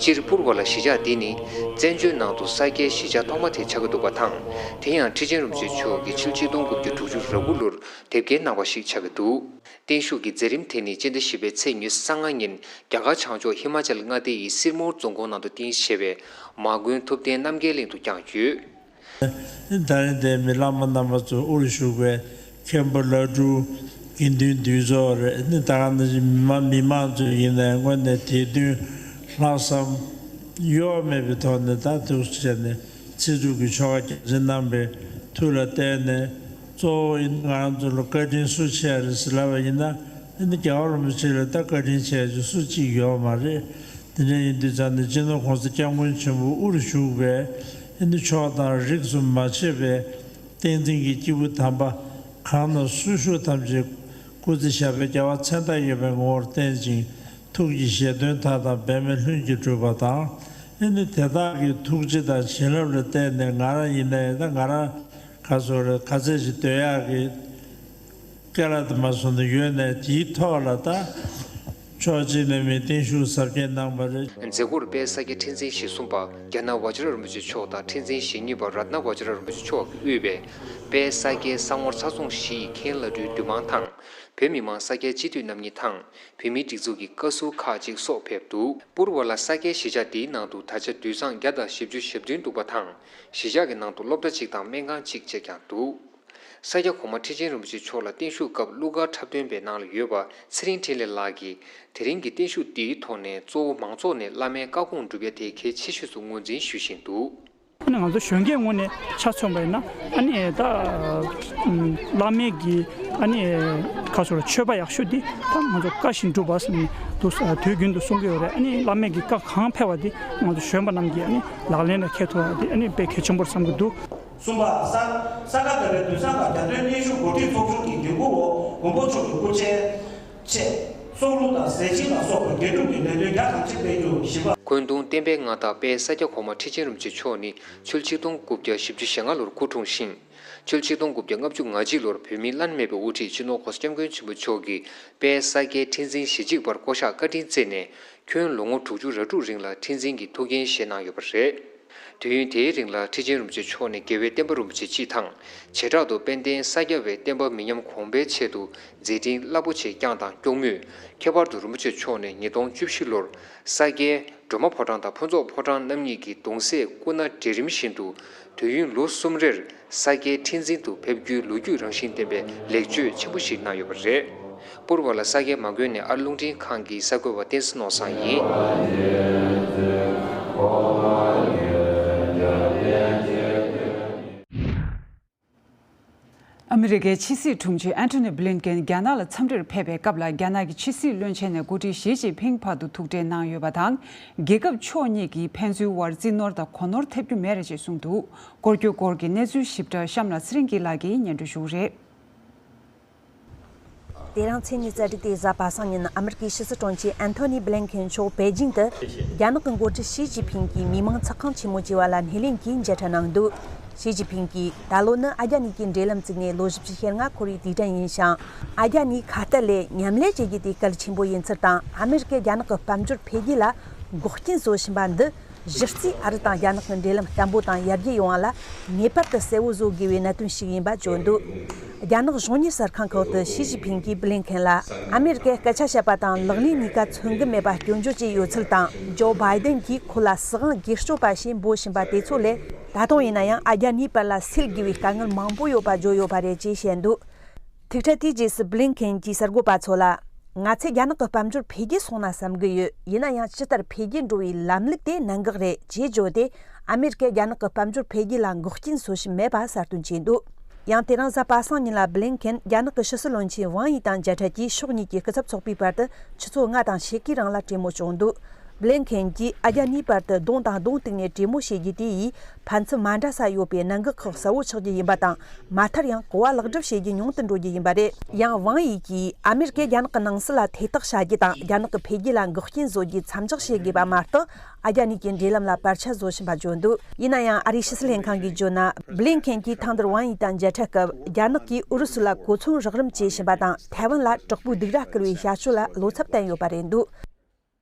སྤྱིར་པུར་བ་ལ་གཞིས་ཆགས་འདི་ནི་བཙན་བྱོལ་ནང་དུ་ས་སྐྱའི་གཞིས་ཆགས་ཐོག་མ་དེ་ཆགས་ཀྱི་འདུག་པ་དང་། དེ་ཡང་ཁྲི་ཆེན་རིན་པོ་ཆེ་མཆོག་གིས་ཕྱི་ལོ་ཆིག་སྟོང་དགུ་བརྒྱ་དྲུག་ཅུ་རེ་དགུ་ལོར་དེབ་སྐྱེལ་གནང་བ་ཞིག་ཆགས་ཀྱི་འདུག་བརྟན་བཞུགས་ཀྱི་མཛད་རིམ་དེ་ནི་སྤྱི་ཟླ་བཞི་པའི་ཚེས་ཉི་ཤུ་རྩ་ལྔ་ཉིན་རྒྱ་གར་བྱང་ཕྱོགས་ཧི་མ་ཅལ་མངའ་སྡེ་ཡི་སིར་མོར་རྫོང་ཁོངས་ནང་དུ་རྟེན་གཞི་བྱས་པའི་མ་དགོན་ཐུབ་བསྟན་རྣམ་རྒྱལ་གླིང་དུ་བསྐྱངས་ཡོད། ད་རིང་འདིར་མི་ལྷག་མ་རྣམ་པ་ཚོ་དབུར་བཞུགས་པའི་མཁན་པོ་བླ་སྤྲུལ་དགེ་འདུན་འདུས་ཚོགས་རེད། ད་ག་ནང་བཞིན་མི་མང་མི་མང་ཚོ་ཡིན་ནའི་དངོས་གནས་དད་འདུན་ལྷག་བསམ་གཡོ་བ་མེད་པའི་ཐོག་ནས་ད་ཐུགས་བྱས་ནས་ཚེ་སྒྲུབ་ཀྱི་ཆོ་ག་རྒྱ་ཆེན་གནང་བའི་མཐུ་ལ་བརྟེན་ནས། གཙོ་བོ་ཡིན་ང་རང་ཚོ་ལ་བཀའ་དྲིན་སུ་ཆེ་རེད་ཟེར་ལབ་པ་ཡིན་ན། ཨ་ནི་རྒྱལ་བ་རིན་པོ་ཆེ་ལས་ད་བཀའ་དྲིན་ཆེ་ཅིག་སུ་གཅིག་ཡོད་མ་རེད། དེ་འདྲ་ཡིན་དུས་ཙང་ནས་སྤྱི་ནོར་༸གོང་ས་༸སྐྱབས་མགོན་ཆེན་པོ་དབུར་བཞུགས་པའི་ཨ་ནི་ཕྱོགས་དང་རིགས་སུ་མ་ཆད་པའི་བསྟན་འཛིན་གྱི་སྐྱེས་བུ་དམ་པ་གང་ན་སུ་བཞུགས་ཐམས་ཅད་སྐུ་ཚེ་ཞབས་པད་བསྐལ་པ་མཚན་རྟགས་ཡོད་པའི་ངོ་བོར་བརྟན་ཅིང་། ཐུགས་ཀྱི་བཞེད་དོན་མཐའ་དག་འབད་མེད་ལྷུན་གྱིས་གྲུབ་པ་དང་། ཨ་ནི་དེ་དག་གི་ཐུགས་རྗེ་དང་བྱིན་རླབས་ལ་བརྟེན་ནས་ང་རང་ཡིན་ནའི་ད་ང་རང་ག་ཚོད་རེད་ག་ཚད་ཅིག་སྡོད་ཡག་གི་སྐལ་བ་དེ་མ་སོང་ན་ཡོད་ནའི་དེའི་ཐོག་ལ་ད་ཕྱོགས་གཅིག་ནས་མི་བརྟན་བཞུགས་གཟབ་རྒྱས་གནང་བ་རེད། མཛད་སྒོར་དཔལ་ས་སྐྱ་ཁྲི་འཛིན་ཞེ་གསུམ་པ་རྒྱ་ནག་ཝ་ཇི་ར་རིན་པོ་ཆེ་མཆོག་དང་ཁྲི་འཛིན་ཞེ་གཉིས་པ་རཏྣ་ཝ་ཇི་ར་རིན་པོ་ཆེ་མཆོག་གིས་དབུས་པའི་དཔལ་ས་སྐྱའི་ས་ངོར་ཚ་ཚོང་བཞི་ཡི་མཁན་བླ་སྤྲུལ་འདུས་མང་དང་། བོད་མི་མང་ས་སྐྱའི་སྤྱི་འཐུས་རྣམ་གཉིས་དང་། བོད་མིའི་སྒྲིག་འཛུགས་ཀྱི་བཀའ་ཟུར་ཁག་ཅིག་སོགས་ཕེབས་འདུག་པུར་བ་ལ་ས་སྐྱའི་གཞིས་ཆགས་འདིའི་ནང་དུ་ད་ཆ་དུད་ཚང་བརྒྱ་དང་བཞི་བཅུ་ཞེ་བདུན་འདུག་པ་དང་། གཞིས་ཆགས་ཀྱི་ནང་དུ་སློབ་གྲྭ་གཅིག་དང་སྨན་ཁང་གཅིག་བཅས་ཀྱང་འདུག་ས་སྐྱ་གོང་མ་ཁྲི་ཆེན་རིན་པོ་ཆེ་མཆོག་ལ་བརྟན་བཞུགས་སྐབས་གླུ་གར་འཁྲབ་སྟོན་པའི་ནང་ལ་ཡོད་པ་ཚེ་རིང་འཕྲིན་ལས་ལགས་ཀྱིས། དེ་རིང་གི་བརྟན་བཞུགས་འདིའི་ཐོག་ནས་གཙོ་བོ་མང་ཚོགས་ནས་བླ་མའི་བཀའ་དགོངས་སྒྲུབ་ཡ་དེ་གལ་ཆེ་ཤོས་སུ་ངོས་འཛིན་ཞུ་བཞིན་འདུག། ཨ་ནི་ང་ཚོ་གཞོན་སྐྱེས་ངོས་ནས་ཆ་མཚོན་པ་ཡིན་ན། ཨ་ནི་ད་བླ་མའི་གི་ཨ་ནི་ཁ་ཕྱོགས་ལ་མཆོད་པ་ཡག་ཤོས་འདི་ད་ང་ཚོ་བཀའ་བཞིན་སྒྲུབ་པ་ཟེར་ནས་དུས་དུས་རྒྱུན་དུ་གསུང་གི་ཡོད་རེད། ཨ་ནི་བླ་མའི་གི་བཀའ་གང་ཕེབས་པ་འདི་ང་ཚོ་གཞོན་པ་རྣམས་ཀྱིས་ཨ་ནི་ལག་ལེན་ལ་འཁེལ་ཐུབ་པ་འདི་ཨ་ནི་དཔེ་གལ་ཆེན་པོར་བསམ་གྱི་འདུག། གསུམ་པ། ས་ས་ག་ཟླ་བའི་དུས་བཟང་དང་རྒྱ་སྟོན་སྙན་ཞུ་གོ་སྒྲིག་ཚོགས་ཆུང་གི་འགན་འཁུར་འོག་མགོན་པོ་མཆོག་གི་སྐུ་ཕྱྭའི་ཆེད་སྲོག་བླུ་དང་ཟས་སྦྱིན་ལ་སོགས་པའི་དགེ་སྒྲུབ་ཀྱི་ལས་དོན་རྒྱ་གང་ཆེ་སྤེལ་རྒྱུ། བཞི་པ། ཁོན་ཏུང་བསྟན་པའི་མངའ་བདག་དཔལ་ས་སྐྱ་གོང་མ་ཁྲི་ཆེན་རིན་པོ་ཆེ་མཆོག་ནི་ཆུ་ལོ་ཆིག་སྟོང་དགུ་བརྒྱ་བཞི་བཅུ་ཞེ་ལྔ་ལོར་སྐུ་འཁྲུངས་ཤིང་། ཆུ་ལོ་ཆིག་སྟོང་དགུ་བརྒྱ་ལྔ་བཅུ་ང་གཅིག་ལོར་བོད་མིའི་བླ་ན་མེད་པའི་དབུ་ཁྲིད་སྤྱི་ནོར་༸གོང་ས་༸སྐྱབས་མགོན་ཆེན་པོ་མཆོག་གིས་དཔལ་ས་སྐྱའི་ཁྲི་འཛིན་ཞེ་གཅིག་པར་བསྐོ་གཞག་བཀའ་དྲིན་བསྩལ་ནས། ཁྱོན་ལོ་ངོ་དྲུག་ཅུ་རེ་དྲུག་རིང་ལ་ཁྲི་འཛིན་གྱི་ཐུགས་འགན་བཞེས་གནང་ཡོད་པ་རེད། དུས་ཡུན་དེའི་རིང་ལ་ཁྲི་ཆེན་རིན་པོ་ཆེ་མཆོག་ནི་རྒྱལ་བའི་བསྟན་པ་རིན་པོ་ཆེ་སྤྱི་དང་། བྱེ་བྲག་ཏུ་དཔལ་ལྡན་ས་སྐྱ་བའི་བསྟན་པ་མི་ཉམས་གོང་འཕེལ་ཆེད་དུ་མཛད་འཕྲིན་རླབས་པོ་ཆེ་བསྐྱངས་དང་སྐྱོང་མུས། ཁྱད་པར་དུ་རིན་པོ་ཆེ་མཆོག་ནི་ཉིས་སྟོང་བཅུ་བཞི་ལོར་ས་སྐྱའི་སྒྲོལ་མ་ཕོ་བྲང་དང་ཕུན་ཚོགས་ཕོ་བྲང་རྣམ་གཉིས་ཀྱི་གདུང་སྲས་སྐུ་ན་གྲལ་རིམ་བཞིན་དུ་དུས་ཡུན་ལོ་གསུམ་རེར་ས་སྐྱའི་ཁྲི་འཛིན་དུ་ཕེབས་རྒྱུའི་ལོ་རྒྱུས་རང་བཞིན་ལྡན་པའི་ལེགས་བཅོས་ཆེན་པོ་ཞིག་གནང་ཡོད་པ་རེད། པུར་བ་ལ་ས་སྐྱའི་མ་དགོན་ནས་ཨར་རླུང་འཕྲིན་ཁང་གི་གསར་འགོད་པ་བསྟན་འཛིན་ནོར་བཟང་ཡིན། ཨ་མི་རི་ཀའི་ཕྱི་སྲིད་དྲུང་ཆེ་ཨན་ཐོ་ནི་བྷི་ལིན་ཀེན་རྒྱ་ནག་ལ་འཚམས་འདྲིར་ཕེབས་པའི་སྐབས་ལ། རྒྱ་ནག་གི་ཕྱི་སྲིད་བློན་ཆེན་ནས་འགོ་ཁྲིད་ཞི་ཅིན་ཕིང་བར་དུ་ཐུག་འཕྲད་གནང་ཡོད་པ་དང་། རྒྱལ་ཁབ་ཕྱོགས་གཉིས་ཀྱིས་ཕན་ཚུན་བར་རྩིས་ནོར་དང་གོ་ནོར་ཐེབས་རྒྱུ་མེད་རེད་ཅེས་གསུངས་འདུག། སྐོར་སྐྱོད་སྐོར་གྱི་གནས་ཚུལ་ཞིབ་ཕྲ་གཤམ་ལ་ཚེ་རིང་སྐྱིད་ལགས་ཀྱིས་སྙན་སྒྲོན་ཞུ་གི་རེད། དེ་རིང་ཚེས་ཉི་ཤུ་རྩ་དྲུག་སྟེ་གཟའ་པ་སངས་ཉིན། ཨ་མི་རི་ཀའི་ཕྱི་སྲིད་དྲུང་ཆེ་ཨན་ཐོ་ནི་བྷི་ལིན་ཁེན་མཆོག་པེ་ཅིང་དུ་རྒྱ་ནག་གི་འགོ་ཁྲིད་ཞི་ཅིན་ཕིང་གིས་མི་དམངས་ཚོགས་ཁང་ཆེན་མོ་བཅས་པ་ལ་སྣེ་ལེན་གྱིས་མཇལ་འཕྲད་གནང་འདུག། ཞི་ཅིན་ཕིང་གིས་ད་ལོ་ནི་ཨ་རྒྱ་གཉིས་ཀྱི་འབྲེལ་ལམ་བཙུགས་ནས་ལོ་བཞི་བཅུ་ཞེ་ལྔ་འཁོར་བའི་དུས་དྲན་ཡིན་ཞིང་། ཨ་རྒྱ་གཉིས་ཁ་གཏད་ལས་མཉམ་ལས་བྱེད་རྒྱུ་དེ་གལ་ཆེན་པོ་ཡིན་ཚུལ་དང་། ཨ་མི་རི་ཀས་རྒྱ་ནག་གི་དཔལ་འབྱོར་འཕེལ་རྒྱས་ལ་འགོག་རྐྱེན་བཟོ་བཞིན་པ་འདི། གཞི་རྩའི་ཨ་རི་དང་རྒྱ་ནག་གི་འབྲེལ་ལམ་བརྟན་པོ་དང་ཡར་རྒྱས་ཡོང་བ་ལ་ངེས་པར་དུ་གསལ་བོ་བཟོ་དགོས་པའི་གནད་དོན་ཞིག་ཡིན་པ་བརྗོད་འདུག། རྒྱ་ནག་གཞུང་གཉེར་གསར་ཁང་ཁག་ཏུ་ཞི་ཅིན་ཕིང་གིས་བྷི་ལིན་ཁེན་ལ། ཨ་མེ་རི་ཀས་སྐད་ཆ་བཤད་པ་དང་ལག་ལེན་གཉིས་ཀ་མཚོན་གྱི་མེད་པ་སྐྱོན་བརྗོད་བྱས་ཡོད་ཚུལ་དང་། ཇོ་བྷའི་ཏན་གྱིས་ཁོ་ལ་སྲིད་དབང་སྒེར་གཅོད་པ་ཞེས་འབོད་བཞིན་པ་དེ་ཚོ་ལས། ད་དུང་ཡིན་ན་ཡང་ཨ་རྒྱ་གཉིས་བར་ལ་སེལ་དགོས་པའི་དཀའ་ངལ་མང་པོ་ཡོད་པ་བརྗོད་ཡོད་པ་རེད་ཅེས་བཤད་འདུག། ཐུག་འཕྲད་དེའི་རྗེས་སུ་བྷི་ལིན་ཁེན་གྱིས་གསར་འགོད་པ་ཚོ་ལ། ང་ཚོས་རྒྱ་ནག་གི་དཔལ་འབྱོར་འཕེལ་རྒྱས་སོང་ན་བསམ་གྱི་ཡོད། ཡིན་ན་ཡང་ཇི་ལྟར་འཕེལ་རྒྱས་འགྲོ་བའི་ལམ་ལུགས་དེ་གནད་འགག་རེད་ཅེས་བརྗོད་དེ། ཨ་མེ་རི་ཀས་རྒྱ་ནག་གི་དཔལ་འབྱོར་འཕེལ་རྒྱས་ལ་འགོག་རྐྱེན་བཟོ་བཞིན་མེད་པ་གསལ་སྟོན་བྱས་འདུག། ཡང་དེ་རིང་གཟའ་པ་སངས་ཉིན་ལ་བྷི་ལིན་ཁེན་རྒྱ་ནག་གི་ཕྱི་སྲིད་བློན་ཆེན་ཝང་ཡི་དང་མཇལ་འཕྲད་ཀྱིས་ཕྱོགས་གཉིས་ཀྱི་སྐུ་ཚབ་ཚོགས་པའི་བར་དུ་ཆུ་ཚོད་ལྔ་དང་ཕྱེད་ཀའི་རིང་ལ་གྲོས་མོལ་བྱུང་འདུག། བྷི་ལིན་ཁེན་གྱིས་ཨ་རྒྱ་གཉིས་བར་དུ་གདོང་དང་གདོང་གཏུགས་ནས་གྲོས་མོལ་བྱེད་རྒྱུ་དེ་ཡིས་ཕན་ཚུན་མ་འདྲ་ས་ཡོད་པའི་གནད་འགག་ཁག་གསལ་བོ་ཆགས་རྒྱུ་ཡིན་པ་དང་། མ་མཐར་ཡང་གོ་བ་ལེགས་སྒྲུབ་བྱེད་རྒྱུ་ཉུང་དུ་འགྲོ་རྒྱུ་ཡིན་པ་རེད། ཡང་ཝང་ཡི་གིས་ཨ་མེ་རི་ཀས་རྒྱ་ནག་གི་ནང་སྲིད་ལ་ཐེ་གཏོགས་བྱ་རྒྱུ་དང་། རྒྱ་ནག་གི་འཕེལ་རྒྱས་ལ་འགོག་རྐྱེན་བཟོ་རྒྱུའི་མཚམས་འཇོག་བྱེད་དགོས་པ་མ་གཏོགས། ཨ་རྒྱ་གཉིས་ཀྱི་འབྲེལ་ལམ་ལ་བར་ཆད་བཟོ་བཞིན་པ་བརྗོད་འདུག། ཡིན་ན་ཡང་ཨ་རིའི་ཕྱི་སྲིད་ལྷན་ཁང་གིས་བརྗོད་ན། བྷི་ལིན་ཁེན་གྱིས་ཐེངས་འདིར་ཝང་ཡི་དང་མཇལ་འཕྲད་སྐབས། རྒྱ་ནག་གིས་ཨུ་རུ་སུ་ལ་གོ་མཚོན་རགས་རིམ་བྱེད་བཞིན་པ་དང་། ཐའེ་ཝན་ལ་དྲག་པོའི་སྡིགས་ར་སྐུལ་བའི་བྱ་སྤྱོད་ལ་བློ་འཚབ་བསྟན་ཡོད་པ་རེད་འདུག།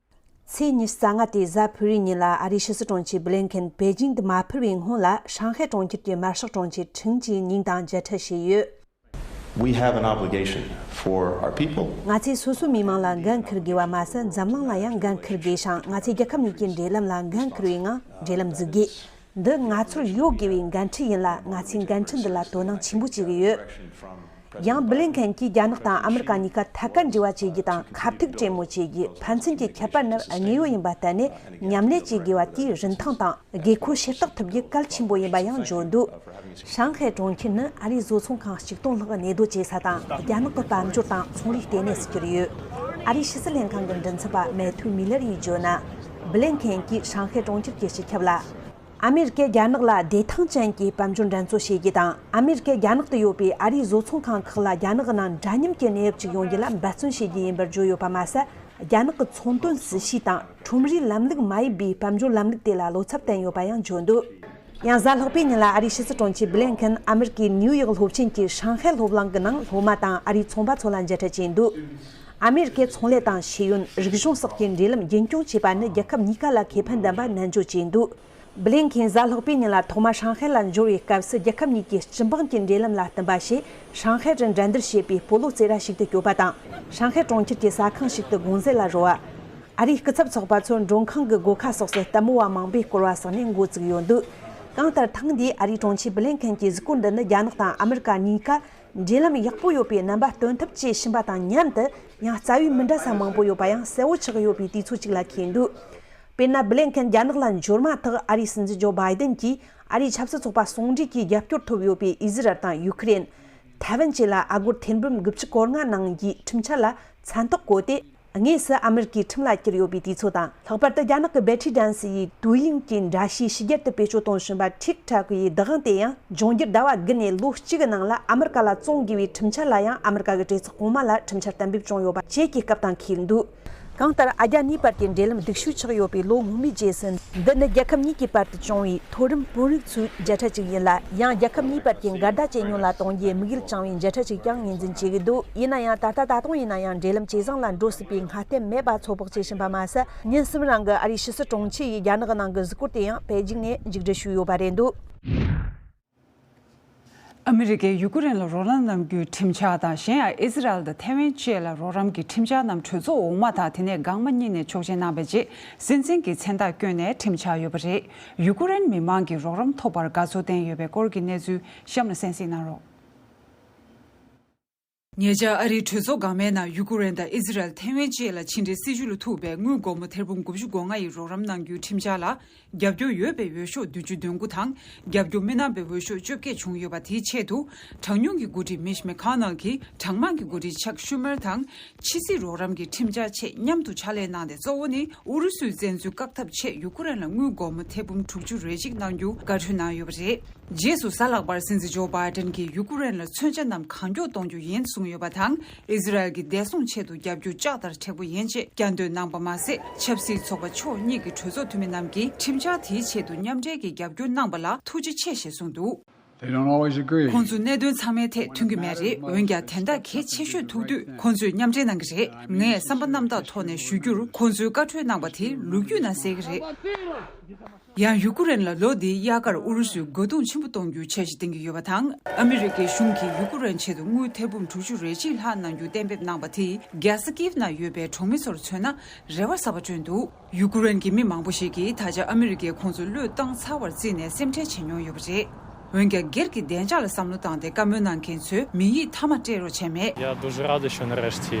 ཚེས་ཉི་ཤུ་རྩ་ལྔ་སྟེ་གཟའ་ཕུར་བུའི་ཉིན་ལ་ཨ་རིའི་ཕྱི་སྲིད་དྲུང་ཆེ་བྷི་ལིན་ཁེན་པེ་ཅིང་དུ་མ་ཕེབས་པའི་སྔོན་ལ། ཧྲང་ཧའེ་གྲོང་ཁྱེར་གྱི་དམར་ཤོག་དྲུང་ཆེ་ཁྲིན་ཅི་ཉིང་དང་མཇལ་འཕྲད་བྱས་ཡོད། We have an obligation for our people. ང་ཚོས་སོ་སོའི་མི་མང་ལ་འགན་འཁུར་དགོས་པ་མ་ཟད། འཛམ་གླིང་ལ་ཡང་འགན་འཁུར་དགོས་ཤིང་། ང་ཚོས་རྒྱལ་ཁབ་གཉིས་ཀྱི་འབྲེལ་ལམ་ལ་འགན་འཁུར་བའི་ངང་འབྲེལ་ལམ་འཛུགས་དགོས། འདི་ང་ཚོར་ཡོད་དགོས་པའི་འགན་འཁྲི་ཡིན་ལ། ང་ཚོས་འགན་འཁྲི་འདི་ལ་དོ་སྣང་ཆེན་པོ་བྱེད་ཀྱི་ཡོད། ཡང་། བྷི་ལིན་ཁེན་གྱིས་རྒྱ་ནག་དང་ཨ་མི་རི་ཀ་གཉིས་ཀ་ཐད་ཀར་འབྲེལ་བ་བྱེད་རྒྱུ་དང་། ཁ་ཐུག་གྲོས་མོལ་བྱེད་རྒྱུ། ཕན་ཚུན་གྱི་ཁྱད་པར་ནི་དངོས་ཡོད་ཡིན་པ་བརྟེན་ནས། མཉམ་ལས་བྱེད་དགོས་པ་དེའི་རིན་ཐང་དང་། དགོས་མཁོ་ཤེས་རྟོགས་ཐུབ་རྒྱུ་གལ་ཆེན་པོ་ཡིན་པ་ཡང་བརྗོད་འདུག། ཧྲང་ཧའེ་གྲོང་ཁྱེར་ནི་ཨ་རིའི་བཟོ་ཚོང་ཁང་གཅིག་སྟོང་ལྷག་གནས་སྡོད་བྱེད་ས་དང་། རྒྱ་ནག་གི་དཔལ་འབྱོར་དང་ཚོང་རའི་ལྟེ་གནས་སུ་གྱུར་ཡོད། ཨ་རིའི་ཕྱི་སྲིད་ལྷན་ཁང་གི་མགྲིན་ཚབ་པ་མེ་ཐུ་མི་ལར་ཡིས་བརྗོད་ན། བྷི་ལིན་ཁེན་གྱིས་ཧྲང་ཧའེ་གྲོང་ཁྱེར་གྱི་སྤྱི་ཁྱབ་ལ། ཨ་མེ་རི་ཀས་རྒྱ་ནག་ལ་བདེ་ཐང་ཅན་གྱི་དཔལ་འབྱོར་འགྲན་རྩོད་བྱེད་རྒྱུ་དང་། ཨ་མེ་རི་ཀས་རྒྱ་ནག་ཏུ་ཡོད་པའི་ཨ་རིའི་བཟོ་ཚོང་ཁང་ཁག་ལ་རྒྱ་ནག་གི་ནང་འདྲ་མཉམ་གྱི་གནས་བབ་ཅིག་ཡོང་རྒྱུ་ལ་འབད་བརྩོན་བྱེད་རྒྱུ་ཡིན་པར་བརྗོད་ཡོད་པ་མ་ཟད། རྒྱ་ནག་གི་ཚོང་དོན་སྲིད་བྱུས་དང་ཁྲོམ་རའི་ལམ་ལུགས་མ་ཡིན་པའི་དཔལ་འབྱོར་ལམ་ལུགས་དེ་ལ་བློ་འཚབ་བསྟན་ཡོད་པ་ཡང་བརྗོད་འདུག། ཡང་། གཟའ་ལྷག་པའི་ཉིན་ལ་ཨ་རིའི་ཕྱི་སྲིད་དྲུང་ཆེ་བྷི་ལིན་ཁེན་ཨ་མེ་རི་ཀའི་ནིའུ་ཡོག་སློབ་ཆེན་གྱི་ཧྲང་ཧའེ་སློབ་གླིང་གི་ནང་སློབ་མ་དང་ཨ་རིའི་ཚོང་པ་ཚོ་ལ་མཇལ་འཕྲད་བྱས་འདུག། ཨ་མེ་རི་ཀའི་ཚོང་ལས་དང་ཤེས་ཡོན། རིག་གཞུང་སོགས་ཀྱི་འབྲེལ་ལམ་རྒྱུན་སྐྱོང་བྱེད་པ་ནི་རྒྱལ་ཁབ་གཉིས་ཀ་ལ་ཁེ་ཕན་ལྡན་པ་ནན་བརྗོད་བྱས་འདུག། བྷི་ལིན་ཁེན་གཟའ་ལྷག་པའི་ཉིན་ལ་ཐོག་མར་ཧྲང་ཧའེ་ལ་འབྱོར་བའི་སྐབས་སུ། རྒྱལ་ཁབ་གཉིས་ཀྱི་སྤྱི་འབངས་ཀྱི་འབྲེལ་ལམ་ལ་བསྟུན་པ་ཞེས། ཧྲང་ཧའེ་རུ་འགྲན་བསྡུར་བྱེད་པའི་སྤོ་ལོ་རྩེད་ར་ཞིག་ཏུ་བསྐྱོད་པ་དང་། ཧྲང་ཧའེ་གྲོང་ཁྱེར་གྱི་ཟ་ཁང་ཞིག་ཏུ་དགོང་ཟས་ལ་རོལ་བ། ཨ་རིའི་སྐུ་ཚབ་ཚོགས་པ་ཚོ་མགྲོན་ཁང་གི་སྒོ་ཁ་སོགས་སུ་ལྟད་མོ་བ་མང་པོས་བསྐོར་བ་སོགས་ནས་འགོ་བཙུགས་ཡོད་འདུག། གང་ལྟར་ཐེངས་འདིའི་ཨ་རིའི་དྲུང་ཆེ་བྷི་ལིན་ཁན་གྱི་གཟིགས་སྐོར་འདི་ནི་རྒྱ་ནག་དང་ཨ་མི་རི་ཀ་གཉིས་ཀ་འབྲེལ་ལམ་ཡག་པོ་ཡོད་པའི་རྣམ་པ་སྟོན་ཐབས་བྱེད་བཞིན་པ་དང་མཉམ་དུ། ཡང་རྩ་བའི་མི་འདྲ་ས་མང་པོ་ཡོད་པ་ཡང་གསལ་བོ་ཆགས་ཡོད་པའི་དུས་ཚོད་ཅིག་ལ་འཁེལ་འདུག་དཔེར་ན། བྷི་ལིན་ཁན་རྒྱ་ནག་ལ་འབྱོར་མ་ཐག་ཨ་རིའི་སྲིད་འཛིན་ཇོ་བྷའི་ཏན་གྱིས་ཨ་རིའི་ཆབ་སྲིད་ཚོགས་པ་ཟུང་འབྲེལ་གྱིས་རྒྱབ་སྐྱོར་ཐོབ་ཡོད་པའི་ཨི་ཟི་རལ་དང་ཡུ་ཁུ་རེན། ཐའེ་ཝན་བཅས་ལ་ཨ་སྒོར་ཐེར་འབུམ་དགུ་བཅུ་གོ་ལྔ་གནང་རྒྱུའི་ཁྲིམས་འཆར་ལ་མཚན་རྟགས་བཀོད་དེ། དངོས་སུ་ཨ་མི་རི་ཀའི་ཁྲིམས་ལ་བསྐྱུར་ཡོད་པའི་དུས་ཚོད་དང་། ལྷག་པར་དུ་རྒྱ་ནག་གི་བེ་ཁྲི་ཌན་སི་ཡི་ཏུའུ་དབྱིང་གི་འདྲ་བཤུས་ཕྱི་རྒྱལ་དུ་བེད་སྤྱོད་གཏོང་བཞིན་པ་ཊིག་ཊོག་གི་བདག་དབང་དེ་ཡང་འབྱུང་འགྱུར་ཟླ་བ་དགུ་ནས་ལོ་གཅིག་གི་ནང་ལ་ཨ་མི་རི་ཀ་ལ་བཙོང་དགོས་པའི་ཁྲིམས་འཆར་ལ་ཡང་ཨ་མི་རི་ཀ་གི་གྲོས་ཚོགས་གོང་མ་ལ་ཁྲིམས་འཆར་གཏན་འབེབས་བྱུང་ཡོད་པ་བཅས་ཀྱི་སྐབས་དང་འཁེལ་འདུག་གང་ལྟར་ཨ་རྒྱ་གཉིས་བར་གྱི་འབྲེལ་ལམ་སྡུག་ཤོས་ཆགས་ཡོད་པའི་ལོ་སྔོན་མའི་རྗེས་སུ། འདི་ནི་རྒྱལ་ཁབ་གཉིས་ཀྱི་བར་དུ་བྱུང་བའི་མཐོ་རིམ་དཔོན་རིགས་ཚོའི་མཇལ་འཕྲད་ཅིག་ཡིན་ལ། ཡང་རྒྱལ་ཁབ་གཉིས་བར་གྱི་འགལ་ཟླ་ཇེ་ཉུང་ལ་གཏོང་རྒྱུའི་དམིགས་ཡུལ་བཅངས་པའི་མཇལ་འཕྲད་ཅིག་ཀྱང་ངོས་འཛིན་བྱེད་ཀྱི་འདུག་ཡིན་ན་ཡང་། ད་ལྟ་ད་དུང་ཡིན་ན་ཡང་འབྲེལ་ལམ་ཇེ་བཟང་ལ་འགྲོ་སྲིད་པའི་སྔ་ལྟས་མེད་པ་ཚོད་དཔག་བྱེད་བཞིན་པ་མ་ཟད། ཉིན་གསུམ་རིང་གི་ཨ་རིའི་ཕྱི་སྲིད་དྲུང་ཆེ་ཡི་རྒྱ་ནག་གི་ནང་གི་གཟིགས་སྐོར་དེ་ཡང་པེ་ཅིང་ནས་མཇུག་སྒྲིལ་ཞུས་ཡོད་པ་རེད་འདུག་ཨ་མི་རི་ཀས་ཡུ་ཀེ་རེན་ལ་རོགས་རམ་གནང་རྒྱུའི་ཁྲིམས་འཆར་དང་། གཞན་ཡང་ཨི་ཟི་རལ་དང་ཐའེ་ཝན་བཅས་ལ་རོགས་རམ་གྱི་ཁྲིམས་འཆར་རྣམས་གྲོས་ཚོགས་འོག་མ་དང་དེ་ནས་འགག་མ་གཉིས་ནས་ཆོག་མཆན་གནང་བའི་རྗེས། སྲིད་འཛིན་གྱིས་མཚན་རྟགས་བསྐྱོན་ནས་ཁྲིམས་འཆར་ཡོད་པ་རེད། ཡུ་ཀེ་རེན་མི་མང་གིས་རོགས་རམ་ཐོབ་པར་དགའ་ཚོར་བསྟན་ཡོད་པའི་སྐོར་གྱི་གནས་ཚུལ་གཤམ་ལ་གསན་གཟིགས་གནང་རོགས། ཉེ་ཆར་ཨ་རིའི་གྲོས་ཚོགས་འགག་མའི་ནང་ཡུ་ཀེ་རེན་དང་ཨི་ཟི་རལ་ཐའེ་ཝན་བཅས་ལ་ཕྱི་འབྲེལ་སྲིད་ཇུས་ལ་ཐུག་པའི་དངུལ་སྒོར་མོ་ཐེར་འབུམ་དགུ་བཅུ་གོ་ལྔ་ཡི་རོགས་རམ་གནང་རྒྱུའི་ཁྲིམས་འཆར་ལ། རྒྱབ་སྐྱོར་ཡོད་པའི་འོས་ཤོག་བདུན་ཅུ་དོན་དགུ་དང་། རྒྱབ་སྐྱོར་མི་གནང་བའི་འོས་ཤོག་བཅོ་བརྒྱད་བྱུང་ཡོད་པ། དེའི་ཆེད་དུ། གྲངས་ཉུང་གི་འགོ་ཁྲིད་མིཆ་མེ་ཁོ་ནལ་གྱིས་གྲངས་མང་གི་འགོ་ཁྲིད་ཆག་ཤུ་མེར་དང་། ཕྱི་སྲིད་རོགས་རམ་གྱི་ཁྲིམས་འཆར་ཆེད་མཉམ་དུ་ཕྱག་ལས་གནང་སྟེ། གཙོ་བོ་ནི་ཨུ་རུ་སུའི་བཙན་འཛུལ་བཀག་ཐབས་ཆེད་ཡུ་ཀེ་རེན་ལ་དངུལ་སྒོར་མོ་ཐེར་འབུམ་དྲུག་ཅུ་རེ་གཅིག་གནང་རྒྱུ་བཀའ་འཁྲོལ་གནང་ཡོད་པ་རེད། རྗེས་སུ་གཟའ་ལྷག་པར་སྲིད་འཛིན་ཇོ་བྷའི་ཏན་གྱིས་ཡུ་ཀེ་རེན་ལ་མཚོན་ཆ་རྣམས་གང་མགྱོགས་གཏོང་རྒྱུ་ཡིན་གསུངས་ཡོད་པ་དང་། ཨི་ཟི་རལ་གྱི་བདེ་སྲུང་ཆེད་དུ་རྒྱབ་སྐྱོར་ལྕགས་ལྟར་མཁྲེགས་པོ་ཡིན་ཅེས་བསྐྱར་ཟློས་གནང་པ་མ་ཟད། ཆབ་སྲིད་ཚོགས་པ་ཕྱོགས་གཉིས་ཀྱི་གྲོས་ཚོགས་འཐུས་མི་རྣམས་ཀྱིས་ཁྲིམས་འཆར་དེའི་ཆེད་དུ་མཉམ་འབྲེལ་གྱིས་རྒྱབ་སྐྱོར་གནང་པ་ལ་ཐུགས་རྗེ་ཆེ་ཞེས་གསུངས་འདུག They don't always agree. ཁོང་ཚོས་གནད་དོན་ཚང་མའི་ཐད་མཐུན་གྱི་མེད་རེད། འོན་ཀྱང་དེ་འདྲ་གལ་ཆེ་ཤོས་ཐུག་དུས་ཁོང་ཚོས་མཉམ་འབྲེལ་གནང་གི་རེད། ངས་བསམ་པ་རྣམ་དག་ཐོག་ནས་ཞུ་རྒྱུར། ཁོང་ཚོས་བཀའ་འཁྲོལ་གནང་པ་དེ་ལོ་རྒྱུས་ནང་གསལ་གྱི་རེད། ཡང་ཡུ་ཀེ་རེན་ལ་ལོ་འདིའི་དབྱར་ཁར་ཨུ་རུ་སུས་རྒོལ་རྡུང་ཆེན་པོ་གཏོང་རྒྱུའི་འཆར་གཞི་བཏིང་གི་ཡོད་པ་དང་། ཨ་མི་རི་ཀའི་གཞུང་གིས་ཡུ་ཀེ་རེན་ཆེད་དུ་དངུལ་ཐེར་འབུམ་དྲུག་ཅུ་རེ་གཅིག་ལྷག་གནང་རྒྱུ་གཏན་འབེབས་གནང་པ་དེས། རྒྱལ་ས་ཀིབ་ནང་ཡོད་པའི་གྲོང་མི་ཚོར་མཚོན་ན་རེ་བ་གསར་པ་བསྐྲུན་འདུག་ཡུ་ཀེ་རེན་གྱི་མི་མང་པོ་ཞིག་གིས་ད་ཆ་ཨ་མི་རི་ཀས་ཁོང་ཚོ་བློས་བཏང་ཚར་བར་བརྩིས་ནས་སེམས་ཁྲལ་བྱེད་མྱོང་ཡོད་པ་རེད། འོན་ཀྱང་སྒེར་གྱི་བདེ་འཇགས་ལ་བསམ་བློ་བཏང་སྟེ་བཀའ་མོལ་གནང་མཁན་ཚོས་མི་ཡིག་མཐའ་མ་སྤྲད་རོགས་བྱས་མེད། Я дуже радий, що нарешті,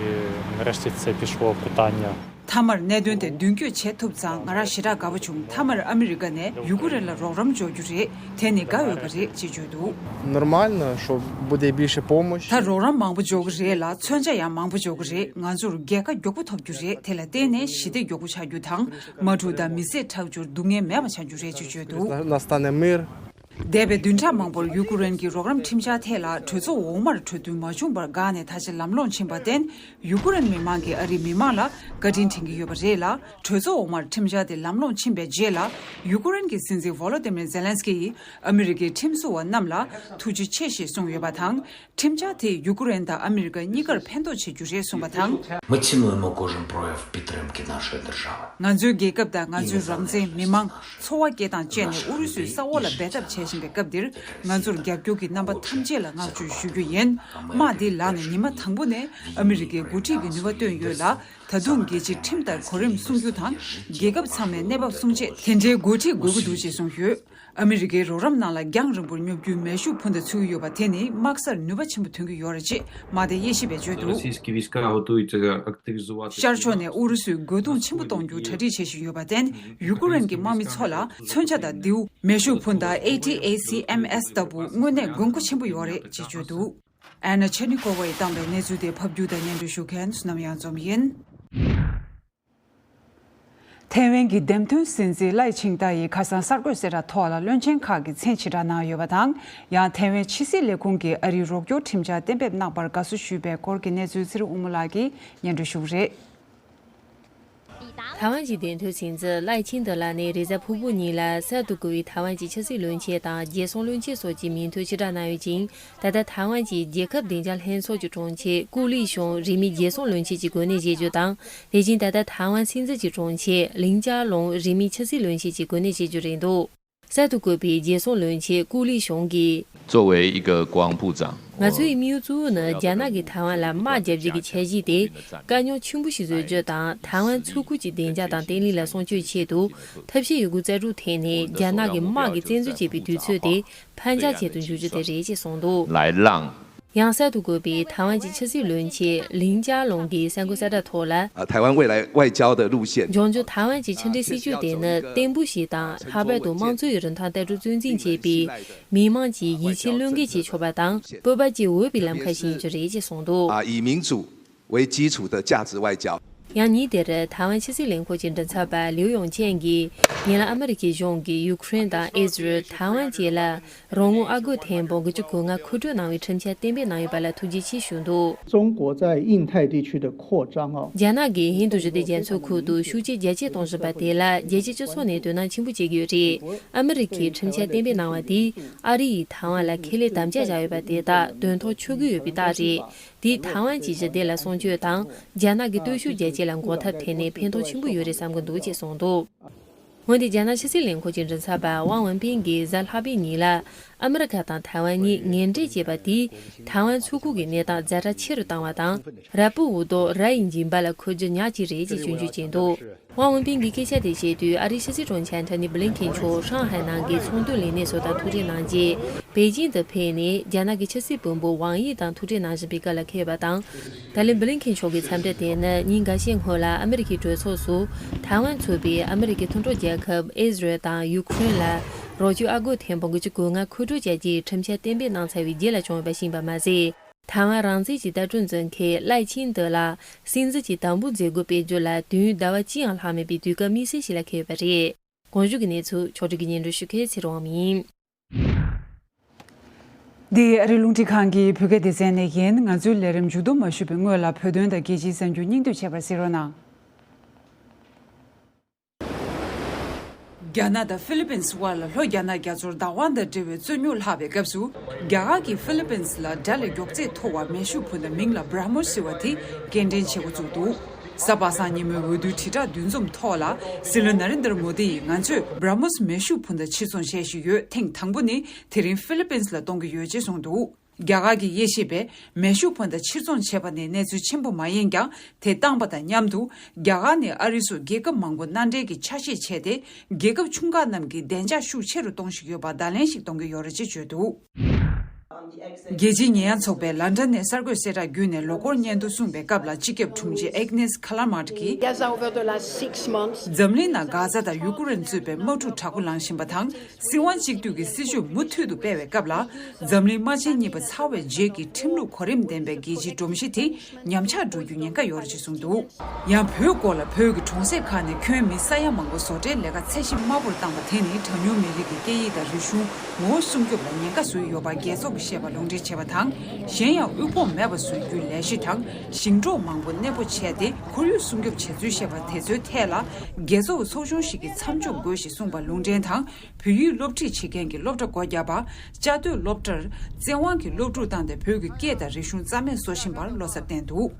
нарешті це пішло питання. མཐའ་མར་གནད་དོན་དེ་མདུན་སྐྱོད་བྱེད་ཐུབ་ཙང་ང་རང་ཞེ་དྲག་དགའ་པོ་བྱུང་། མཐའ་མར་ཨ་མི་རི་ཀ་ནས་ཡུ་ཀེ་རེན་ལ་རོགས་རམ་འབྱོར་རྒྱུ་རེད། དེ་ནི་དགའ་འོས་པ་རེད་ཅེས་བརྗོད་འདུག Нормально, що буде більше помощі. ད་རོགས་རམ་མང་པོ་འབྱོར་གྱི་རེད་ལ། མཚོན་ཆ་ཡང་མང་པོ་འབྱོར་གྱི་རེད། ང་ཚོར་རྒྱལ་ཁ་མགྱོགས་པོ་ཐོབ་རྒྱུ་རེད། དེ་ལ་བརྟེན་ནས་ཞི་བདེ་མགྱོགས་པོ་ཆགས་རྒྱུ་དང་། དམག་འཁྲུག་དང་མི་བསད་ཁྲག་སྦྱོར་སྡུག་བསྔལ་མེད་པ་ཆགས་རྒྱུ་རེད་ཅེས་བརྗོད་འདུག Настане мир. འདས་པའི་བདུན་ཕྲག་མང་པོར་ཡུ་ཀེ་རེན་གྱི་རོགས་རམ་ཁྲིམས་འཆར་ཐད་ལ་གྲོས་ཚོགས་འོག་མར་གྲོས་བསྡུར་མ་བྱུང་བར་འགག་ནས་ད་ཆ་ལམ་ལྷོང་ཕྱིན་པར་བརྟེན། ཡུ་ཀེ་རེན་མི་མང་གིས་ཨ་རིའི་མི་མང་ལ་བཀའ་དྲིན་དྲན་གྱི་ཡོད་པ་རེད་ལ། གྲོས་ཚོགས་འོག་མར་ཁྲིམས་འཆར་དེ་ལམ་ལྷོང་ཕྱིན་པའི་རྗེས་ལ། ཡུ་ཀེ་རེན་གྱི་སྲིད་འཛིན་ཝོ་ལོ་ཏི་མིར་ཛེ་ལན་སི་ཀི་ཡིས་ཨ་མི་རི་ཀའི་ཁྲིམས་བཟོ་བ་རྣམས་ལ་ཐུགས་རྗེ་ཆེ་ཞེས་གསུངས་ཡོད་པ་དང་། ཁྲིམས་འཆར་དེས་ཡུ་ཀེ་རེན་དང་ཨ་མི་རི་ཀ་གཉིས་ཀར་ཕན་ཐོགས་བྱེད་རྒྱུ་རེད་གསུངས་པ་དང་། Ми цінуємо кожен прояв підтримки нашої держави. ང་ཚོས་རྒྱལ་ཁབ་དང་ང་ཚོའི་རང་བཙན། མི་མང་། འཚོ་བ་སྐྱེལ་སྟངས་བཅས་ནས་ཨུ་རུ་སུའི་ས་འོག་ལ་འབད་འཐབ་བྱེད་བཞིན་པའི་སྐབས་འདིར། ང་ཚོར་རྒྱབ་སྐྱོར་གྱི་རྣམ་པ་ཐམས་ཅད་ལ་བསྔགས་བརྗོད་ཞུ་རྒྱུ་ཡིན། དམག་འདི་ལངས་ནས་ཉི་མ་དང་པོ་ནས་ཨ་མི་རི་ཀའི་འགོ་ཁྲིད་ཀྱི་ནུས་པ་བཏོན་ཡོད་ལ། ད་དུང་རྒྱལ་སྤྱིའི་ཁྲིམས་ལྟར་གོ་རིམ་སྲུང་རྒྱུ་དང་། རྒྱལ་ཁབ་ཚང་མའི་གནས་བབ་སྲུང་ཆེད་དེ་འདྲའི་འགོ་ཁྲིད་དགོས་ཀྱི་འདུག་ཅེས་གསུངས་ཡོད། ཨ་མི་རི་ཀའི་རོགས་རམ་ནང་ལ་རྒྱང་རིང་པོར་སྙོབ་རྒྱུའི་མེ་ཤུགས་འཕུར་མདའ་ཚུད་ཀྱི་ཡོད་པ་དེ་ནི་དམག་སར་ནུས་པ་ཆེན་པོ་ཐོན་གྱི་ཡོད་རེད་ཅེས་དམག་སྡེ་དབྱེ་ཞིབ་པས་བརྗོད་འདུག Російські війська готуються активізувати. ཤར་ཕྱོགས་ནས་ཨུ་རུ་སུས་རྒོལ་རྡུང་ཆེན་པོ་གཏོང་རྒྱུ་གྲ་སྒྲིག་བྱེད་བཞིན་ཡོད་པར་བརྟེན། ཡུ་ཀེ་རེན་གྱི་དམག་མི་ཚོ་ལ་མཚོན་ཆ་དང་མདེའུ། མེ་ཤུགས་འཕུར་མདའ་ཨེ་ཊི་ཨེ་སི་ཨེམ་ཨེས་ལྟ་བུ་དངོས་གནས་དགོས་མཁོ་ཆེན་པོ་ཡོད་རེད་ཅེས་བརྗོད་འདུག་ཨན་ན་ཆེ་ནི་ཀོ་ཝ་ཡིས་བཏང་བའི་གནས་ཚུལ་དེ་ཕབ་སྒྱུར་དང་སྙན་སྒྲོན་ཞུ་མཁན་བསོད་ནམས་གཡང་འཛོམས་ཡིན། ཐའེ་ཝན་གྱི་འདེམས་ཐོན་སྲིད་འཛིན་ལའེ་ཆིང་ཏཱ་ཡིས་ཁ་སང་གསར་འགོད་གསལ་བསྒྲགས་ཐོག་ལ་བློན་ཆེན་ཁག་གི་མཚན་ཕྱིར་བསྒྲགས་གནང་ཡོད་པ་དང་། ཡང་ཐའེ་ཝན་ཕྱི་སྲིད་ལས་ཁུངས་ཀྱིས་ཨ་རིའི་རོགས་སྐྱོར་ཁྲིམས་འཆར་གཏན་འབེབས་གནང་བར་དགའ་བསུ་ཞུས་པའི་སྐོར་གྱི་གནས་ཚུལ་ཚེ་རིང་དབུ་མ་ལགས་ཀྱིས་སྙན་སྒྲོན་ཞུ་གི་རེད། ཐའེ་ཝན་གྱི་འདེམས་ཐོན་སྲིད་འཛིན་ལའེ་ཆིང་ཏཱ་ལགས་ནི་རེས་གཟའ་ཕུར་བུ་ཉིན་ལ་གསར་དུ་བསྐོས་པའི་ཐའེ་ཝན་གྱི་ཆབ་སྲིད་བློན་ཆེན་དང་རྒྱལ་སྲུང་བློན་ཆེན་སོགས་ཀྱི་མིང་ཐོ་ཕྱིར་བསྒྲགས་གནང་ཡོད་ཅིང་། ད་ལྟ་ཐའེ་ཝན་གྱི་རྒྱལ་ཁབ་བདེ་འཇགས་ལྷན་ཚོགས་ཀྱི་དྲུང་ཆེ་ཀུའུ་ལི་ཤུང་རིང་མིན་རྒྱལ་སྲུང་བློན་ཆེན་གྱི་གོ་གནས་བཞེས་རྒྱུ་དང་། དེ་བཞིན་ད་ལྟ་ཐའེ་ཝན་སྲིད་འཛིན་གྱི་དྲུང་ཆེ་ལིན་ཅཱ་ལུང་རིང་མིན་ཕྱི་སྲིད་བློན་ཆེན་གྱི་གོ་གནས་བཞེས་རྒྱུ་རེད་འདུག་གསར་དུ་བསྐོས་པའི་རྒྱལ་སྲུང་བློན་ཆེན་ཀུའུ་ལི་ཤུང་གིས། 作为一个国防部长， ང་ཚོའི་དམིགས་ཡུལ་གཙོ་བོ་ནི་རྒྱ་ནག་གིས་ཐའེ་ཝན་ལ་དམག་རྒྱག་རྒྱུ་གི་འཆར་གཞི་དེ་དཀའ་རྙོག་ཆེན་པོ་ཞིག་བཟོ་རྒྱུ་དང་། ཐའེ་ཝན་མཚོ་ཁུལ་གྱི་བདེ་འཇགས་དང་བརྟན་ལྷིང་ལ་སྲུང་སྐྱོབ་ཆེད་དུ་ཐབས་ཤེས་ཡོད་རྒུ་རྩལ་སྤྲུགས་ཐད་ནས་རྒྱ་ནག་གི་དམག་གིས་བཙན་འཛུལ་བྱས་པའི་དུས་ཚོད་དེ་ཕར་འགྱངས་བྱེད་དུ་འཇུག་རྒྱུ་དེ་རེད་ཅེས་གསུངས་འདུག། 来让 ཡང་གསར་དུ་བསྐོས་པའི་ཐའེ་ཝན་གྱི་ཕྱི་སྲིད་བློན་ཆེན་ལིན་ཅཱ་ལུང་གིས་གསར་འགོད་གསལ་བསྒྲགས་ཐོག་ལ། 啊，台湾未来外交的路线。 འབྱུང་འགྱུར་ཐའེ་ཝན་གྱི་ཕྱི་འབྲེལ་སྲིད་ཇུས་དེ་ནི་བརྟན་པོ་ཞིག་དང་། ལྷག་པར་དུ་དམངས་གཙོའི་རིན་ཐང་ལྟ་གྲུབ་གཙོ་འཛིན་བྱེད་པའི་མི་དམངས་ཀྱི་ཡིད་ཆེས་བློས་འགེལ་བྱེད་ཆོག་པ་དང་། སྤོབས་པ་བསྐྱེད་འོས་པའི་ལམ་ཁ་ཞིག་ཡིན་རྒྱུ་རེད་ཅེས་གསུངས་འདུག། 啊，以民主为基础的价值外交。 ཡང་ཉིན་དེར་ཐའེ་ཝན་ཕྱི་སྲིད་ལས་ཁུངས་ཀྱི་མགྲིན་ཚབ་པ་ལིའུ་ཡོང་ཆན་གྱིས་ཉེ་ལམ་ཨ་མི་རི་ཁའི་གཞུང་གིས་ཡུ་ཁུ་རེན་དང་ཨི་ཟི་རལ། ཐའེ་ཝན་བཅས་ལ་རོགས་དངུལ་ཨ་སྒོར་ཐེར་འབུམ་དགུ་བཅུ་གོ་ལྔ་མཁོ་སྤྲོད་གནང་བའི་ཁྲིམས་འཆར་གཏན་འབེབས་གནང་ཡོད་པ་ལ་ཐུགས་རྗེ་ཆེ་ཞུ་འདུག། 中国在印太地区的扩张啊， རྒྱ་ནག་གིས་ཧིན་རྡུ་ཞི་བདེ་རྒྱ་མཚོའི་ཁུལ་དུ་ཤུགས་རྐྱེན་རྒྱ་སྐྱེད་གཏོང་བཞིན་པ་དེ་ལ་རྒྱལ་སྤྱིའི་སྤྱི་ཚོགས་ནས་དོ་སྣང་ཆེན་པོ་བྱེད་ཀྱི་ཡོད་རེད། ཨ་མི་རི་ཁས་ཁྲིམས་འཆར་གཏན་འབེབས་གནང་བ་དེས་ཨ་རི་ཡིས་ཐའེ་ཝན་ལ་ཁས་ལེན་དམ་བཅའ་བཞག་ཡོད་པ་དེ་དག་དོན་ཐོག་ཆོད་ཀྱི་ཡོད་པའི་རྟགས་རེད། དེས་ཐའེ་ཝན་གྱི་ཞི་བདེ་ལ་སྲུང་སྐྱོབ་དང་། རྒྱ་ནག་གི་སྟོབས་ཤུགས་རྒྱ་སྐྱེད་ལ་འགོག་ཐབས་ཐད་ནས་ཕན་ཐོགས་ཆེན་པོ་ཡོད་རེད་བསམ་གྱི་འདུག་ཅེས་གསུངས་འདུག། འོན་ཏེ་རྒྱ་ནག་ཕྱི་སྲིད་ལས་ཁུངས་ཀྱི་མགྲིན་ཚབ་པ་ཝང་ཝུན་པིན་གྱིས་གཟའ་ལྷག་པའི་ཉིན་ལ། ཨ་མི་རི་ཀ་དང་ཐའེ་ཝན་གཉིས་ངན་འབྲེལ་བྱས་པ་དེས་ཐའེ་ཝན་མཚོ་ཁུལ་གྱི་གནས་སྟངས་ཛ་དྲག་ཆེ་རུ་བཏང་བ་དང་། ར་སྤུ་འུ་ཐོག་ར་ཡི་འཇིམ་པ་ལ་འཁོར་རྒྱུ་ཉག་གཅིག་རེད་ཅེས་སྐྱོན་བརྗོད་བྱས་འདུག། ཝང་ཝུན་པིན་གྱིས་སྐད་ཆ་དེ་བཤད་དུས། ཨ་རིའི་ཕྱི་སྲིད་དྲུང་ཆེ་ཨན་ཐོ་ནི་བྷི་ལིན་ཁེན་མཆོག་ཧྲང་ཧའེ་ནང་གི་ཚོང་དོན་ལས་སྣེ་ཚོ་དང་ཐུག་འཕྲད་གནང་རྗེས། པེ་ཅིང་དུ་ཕེབས་ནས་རྒྱ་ནག་གི་ཕྱི་སྲིད་བློན་པོ་ཝང་ཡི་དང་ཐུག་འཕྲད་གནང་བཞིན་པའི་སྐབས་ལ་འཁེལ་ཡོད་པ་དང་། ད་ལན་བྷི་ལིན་ཁེན་མཆོག་གི་འཚམས་འདྲི་དེ་ནི་ཉིན་འགའ་ཤས་སྔོན་ལ་ཨ་མི་རི་ཁའི་གྲོས་ཚོགས་སུ་ཐའེ་ཝན་མཚོན་པའི་ཨ་མི་རི་ཁའི་མཐུན་གྲོགས་རྒྱལ་ཁབ་ཨི་ཟི་རལ་དང་ཡུ་ཁུ་རེན་ལ་རོགས་སྐྱོར་ཨ་སྒོར་ཐེར་འབུམ་དགུ་བཅུ་གོ་ལྔ་མཁོ་སྤྲོད་བྱ་རྒྱུའི་ཁྲིམས་འཆར་གཏན་འབེབས་གནང་ཚར་བའི་རྗེས་ལ་བྱུང་ཡོད་པ་ཞིག་ཡིན་པ་མ་ཟད། ཐའེ་ཝན་རང་བཙན་གྱི་ལྟ་གྲུབ་འཛིན་མཁན་ལའེ་ཆིང་ཏེ་ལ་སྲིད་འཛིན་གྱི་དམ་འབུལ་མཛད་སྒོ་སྤེལ་རྒྱུ་ལ་དུས་ཡུན་ཟླ་བ་གཅིག་ཡང་ལྷག་མེད་པའི་དུས་སྐབས་དམིགས་བསལ་ཞིག་ལ་འཁེལ་ཡོད་པ་རེད། གོང་ཞུས་ཀྱི་གནས་ཚུལ་ཕྱོགས་སྒྲིག་གིས་སྙན་སྒྲོན་ཞུ་མཁན་ཚེ་རིང་དབང་མོ་ཡིན། འདི་ཨ་རིའི་རླུང་འཕྲིན་ཁང་གི་བོད་སྐད་སྡེ་ཚན་ནས་ཡིན། ང་ཚོའི་ལས་རིམ་མཇུག་བསྡོམས་མ་ཞུས་པའི་སྔོན་ལ་བོད་དོན་དང་རྒྱལ་སྤྱིའི་གསར་འགྱུར་སྙིང་བསྡུས་བྱས་པར་གཟིགས་རོགས་གནང་། རྒྱ་ནག་དང་ཧྥི་ལི་པིན་སི་དབར་ལ་ལྷོ་རྒྱ་ནག་རྒྱ་མཚོར་བདག་དབང་དང་འབྲེལ་བའི་རྩོད་རྙོག་ལྷག་པའི་སྐབས་སུ། རྒྱ་གར་གྱིས་ཧྥི་ལི་པིན་སི་ལ་དགྲ་ལས་མགྱོགས་ཚད་མཐོ་བ་མེ་ཤུགས་འཕུར་མདའ་མིང་ལ་བྷྲ་མོ་སི་ཟེར་བ་དེ་སྐྱེལ་འདྲེན་བྱེད་འགོ་བཙུགས་འདུག། གཟའ་པ་སངས་ཉིན་མོའི་འོས་བསྡུའི་དྲིལ་བསྒྲགས་འདུ་འཛོམས་ཐོག་ལ། སྲིད་བློན་ན་རེན་དར་མོ་དི་ཡིས་ང་ཚོས་བྷྲ་མོ་སི་མེ་ཤུགས་འཕུར་མདའ་ཕྱིར་ཚོང་བྱེད་བཞིན་ཡོད། ཐེངས་དང་པོ་ནི་དེ་རིང་ཧྥི་ལི་པིན་སི་ལ་གཏོང་གི་ཡོད་ཅེས་གསུངས་འདུག། རྒྱ་གར་གྱི་དབྱེ་ཞིབ་པས། མེ་ཤུགས་འཕུར་མདའ་ཕྱིར་ཚོང་བྱས་པ་ནི་གནས་ཚུལ་ཆེན་པོ་མ་ཡིན་ཀྱང་། དེ་བཏང་པ་དང་མཉམ་དུ། རྒྱ་གར་ནི་ཨ་རི་སོགས་རྒྱལ་ཁབ་མང་པོ་མནའ་འབྲེལ་གྱི་ཆ་ཤས་བྱས་ཏེ། རྒྱལ་ཁབ་ཆུང་ཁག་རྣམས་ཀྱི་བདེ་འཇགས་ཤུགས་ཆེ་རུ་གཏོང་བཞིན་ཡོད་པར་བརྡ་ལན་ཞིག་གཏོང་གི་ཡོད་རེད་ཅེས་བརྗོད་འདུག། རྒྱལ་སྤྱིའི་ཉེས་ཡངས་ཚོགས་པས་ལན་ཀྲན་ནས་གསར་འགོད་གསལ་བསྒྲགས་བརྒྱུད་ནས་ལོ་འཁོར་སྙན་ཐོ་གསུངས་པའི་སྐབས་ལ། སྤྱི་ཁྱབ་དྲུང་ཆེ་ཨེག་ནེས་ཁ་ལར་མཱ་ཏི་གིས། Gaza over the last six months. འཛམ་གླིང་ནང་གྷ་ཛ་དང་ཡུ་ཀུ་རེན་གཙོས་པའི་དམག་འཁྲུག་དྲག་པོ་ལངས་བཞིན་པ་དང་། སྲིད་དབང་གཅིག་སྡུད་ཀྱི་སྲིད་བྱུས་མུ་མཐུད་དུ་སྤེལ་བའི་སྐབས་ལ། འཛམ་གླིང་དམག་ཆེན་གཉིས་པ་ཚར་བའི་རྗེས་ཀྱི་ཁྲིམས་ལུགས་གོ་རིམ་ལྡན་པའི་རྒྱལ་སྤྱིའི་སྒྲོམ་གཞི་དེ་ཉམས་ཆག་འགྲོ་རྒྱུའི་ཉེན་ཁ་ཡོད་རེད་ཅེས་གསུངས་འདུག། ཡང་བོད་སྐོར་ལ། བོད་ཀྱི་གྲོང་གསེབ་ཁག་ནས་ཁྱོན་མི་ས་ཡ་མང་པོ་བཟོ་གྲྭའི་ལས་ཀ་ཚད་གཞི་དམའ་པོར་བཏང་བ་དེ་ནི་གྲངས་ཉུང་མི་རིགས་ཀྱི་སྐད་ཡིག་དང་རིག་གཞུང་ངོ་བོ་སྲུང་སྐྱོབ་ལ་ཉེན་ཁ་བཟོས་ཡོད་པ་རྒྱལ་ཚོགས་ཀྱིས་བཤད་པ་ལུང་འདྲེན་བྱས་པ་དང་། གཞན་ཡང་དབུལ་ཕོངས་མེད་པ་བཟོ་རྒྱུའི་ལས་གཞི་དང་ཞིང་འབྲོག་མང་པོ་གནས་སྤོ་བྱས་ཏེ་ཁོར་ཡུག་སྲུང་སྐྱོབ་བྱེད་ཚུལ་བཤད་པ་དེ་ཚོའི་ཐད་ལ་རྒྱལ་ཚོགས་ཀྱི་ཚོགས་ཆུང་ཞིག་གིས་མཚམས་འཇོག་དགོས་ཞེས་གསུངས་པ་ལུང་འདྲེན་དང་། བོད་ཡིག་སློབ་ཁྲིད་བྱེད་མཁན་གྱི་སློབ་གྲྭ་སྒོ་བརྒྱབ་པ། བཅའ་སྡོད་སློབ་གྲྭར་བཙན་དབང་གིས་སློབ་ཕྲུག་བཏང་སྟེ་བོད་ཀྱི་སྐད་དང་རིག་གཞུང་རྩ་མེད་བཟོ་བཞིན་པར་བློ་འཚབ་བསྟན་འདུག།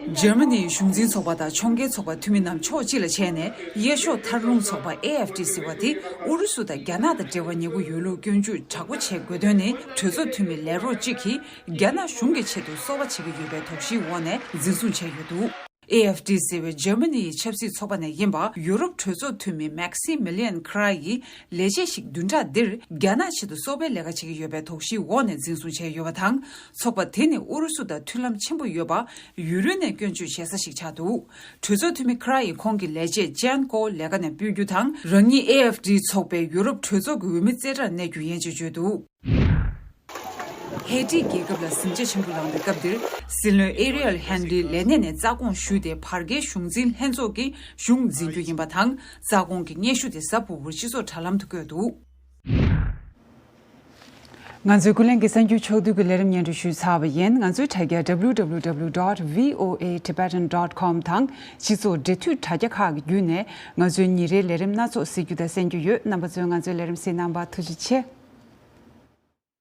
འཇར་མ་ནིའི་གཞུང་འཛིན་ཚོགས་པ་དང་ཕྱོགས་འགལ་ཚོགས་པ་འཐུས་མི་རྣམས་ཕྱོགས་གཅིག་ལ་བྱས་ནས། གཡས་ཕྱོགས་མཐར་ལྷུང་ཚོགས་པ་ཨེ་ཨེཕ་ཏི་ཟེར་བ་དེ་ཨུ་རུ་སུ་དང་རྒྱ་ནག་དང་འབྲེལ་བ་ཉེ་པོ་ཡོད་ལུགས་སྐྱོན་བརྗོད་དྲག་པོ་བྱེད་དགོས་དོན་ནི། གྲོས་ཚོགས་འཐུས་མི་ལས་རོགས་གཅིག་གིས་རྒྱ་ནག་གཞུང་གི་ཆེད་དུ་སོ་པ་བྱེད་ཀྱི་ཡོད་པའི་དོགས་གཞིའི་འོག་ནས་འཛིན་བཟུང་བྱས་ཡོད་འདུག། ཨེ་ཨེཕ་ཏི་ཟེར་བའི་འཇར་མ་ནི་ཡི་ཆབ་སྲིད་ཚོགས་པ་ནས་ཡིན་པ་ཡུ་རོབ་གྲོས་ཚོགས་འཐུས་མི་མེག་སི་མི་ལི་ཡན་ཁ་ར་ཡིས། ལས་བྱེད་ཞིག་བདུན་ཕྲག་འདིར་རྒྱ་ནག་ཆེད་དུ་སོ་པའི་ལས་ཀ་བྱེད་ཀྱི་ཡོད་པའི་དོགས་གཞིའི་འོག་ནས་འཛིན་བཟུང་བྱས་ཡོད་པ་དང་། ཚོགས་པ་དེ་ནི་ཨུ་རུ་སུ་དང་མཐུན་ལམ་ཆེན་པོ་ཡོད་པ་ཡུན་རིང་ནས་སྐྱོན་བརྗོད་བྱེད་ས་ཞིག་ཆགས་འདུག། གྲོས་ཚོགས་འཐུས་མི་ཁ་ར་ཡིས་ཁོང་གི་ལས་བྱེད་ཅན་ཀོ་ལས་ཀ་ནས་ཕུད་རྒྱུ་དང་། རང་ཉིད་ཨེ་ཨེཕ་ཏི་ཚོགས་པའི་ཡུ་རོབ་གྲོས་ཚོགས་ཀྱི་འོས་མི་རྩེ་གྲར་གནས་རྒྱུ་ཡིན་ཅེས་བརྗོད་འདུག། ཧེ་ཏི་རྒྱལ་ཁབ་ལ་ཟིང་ཆ་ཆེན་པོ་ལངས་པའི་སྐབས་འདིར། སྲིད་བློན་ཨེ་རི་ཨལ་ཧན་རིའི་ལས་གནས་ནས་རྩ་དགོངས་ཞུས་ཏེ། བར་བརྒལ་གཞུང་འཛིན་ལྷན་ཚོགས་ཀྱིས་གཞུང་འཛིན་རྒྱུ་ཡིན་པ་དང་། རྩ་དགོངས་ཀྱི་སྙན་ཞུ་དེ་གཟའ་ཕུར་བུར་སྤྱི་ཚོགས་དྲ་ལམ་དུ་བཀོད་འདུག། ང་ཚོའི་ཀུན་གླེང་གི་གསར་འགྱུར་ཕྱོགས་བསྡུས་ཀྱི་ལས་རིམ་སྙན་སྒྲོན་ཞུས་ཚར་བ་ཡིན། ང་ཚོའི་དྲ་རྒྱ་W W W dot V O A Tibetan dot com དང་། སྤྱི་ཚོགས་འབྲེལ་མཐུད་དྲ་རྒྱ་ཁག་གི་བརྒྱུད་ནས། ང་ཚོའི་ཉིན་རེའི་ལས་རིམ་སྣ་ཚོགས་གཟིགས་རྒྱུ་དང་གསན་རྒྱུ་ཡོད། རྣམ་པ་ཚོས་ང་ཚོའི་ལས་རིམ་གཟིགས་གནང་བར་ཐུགས་རྗེ་ཆེ།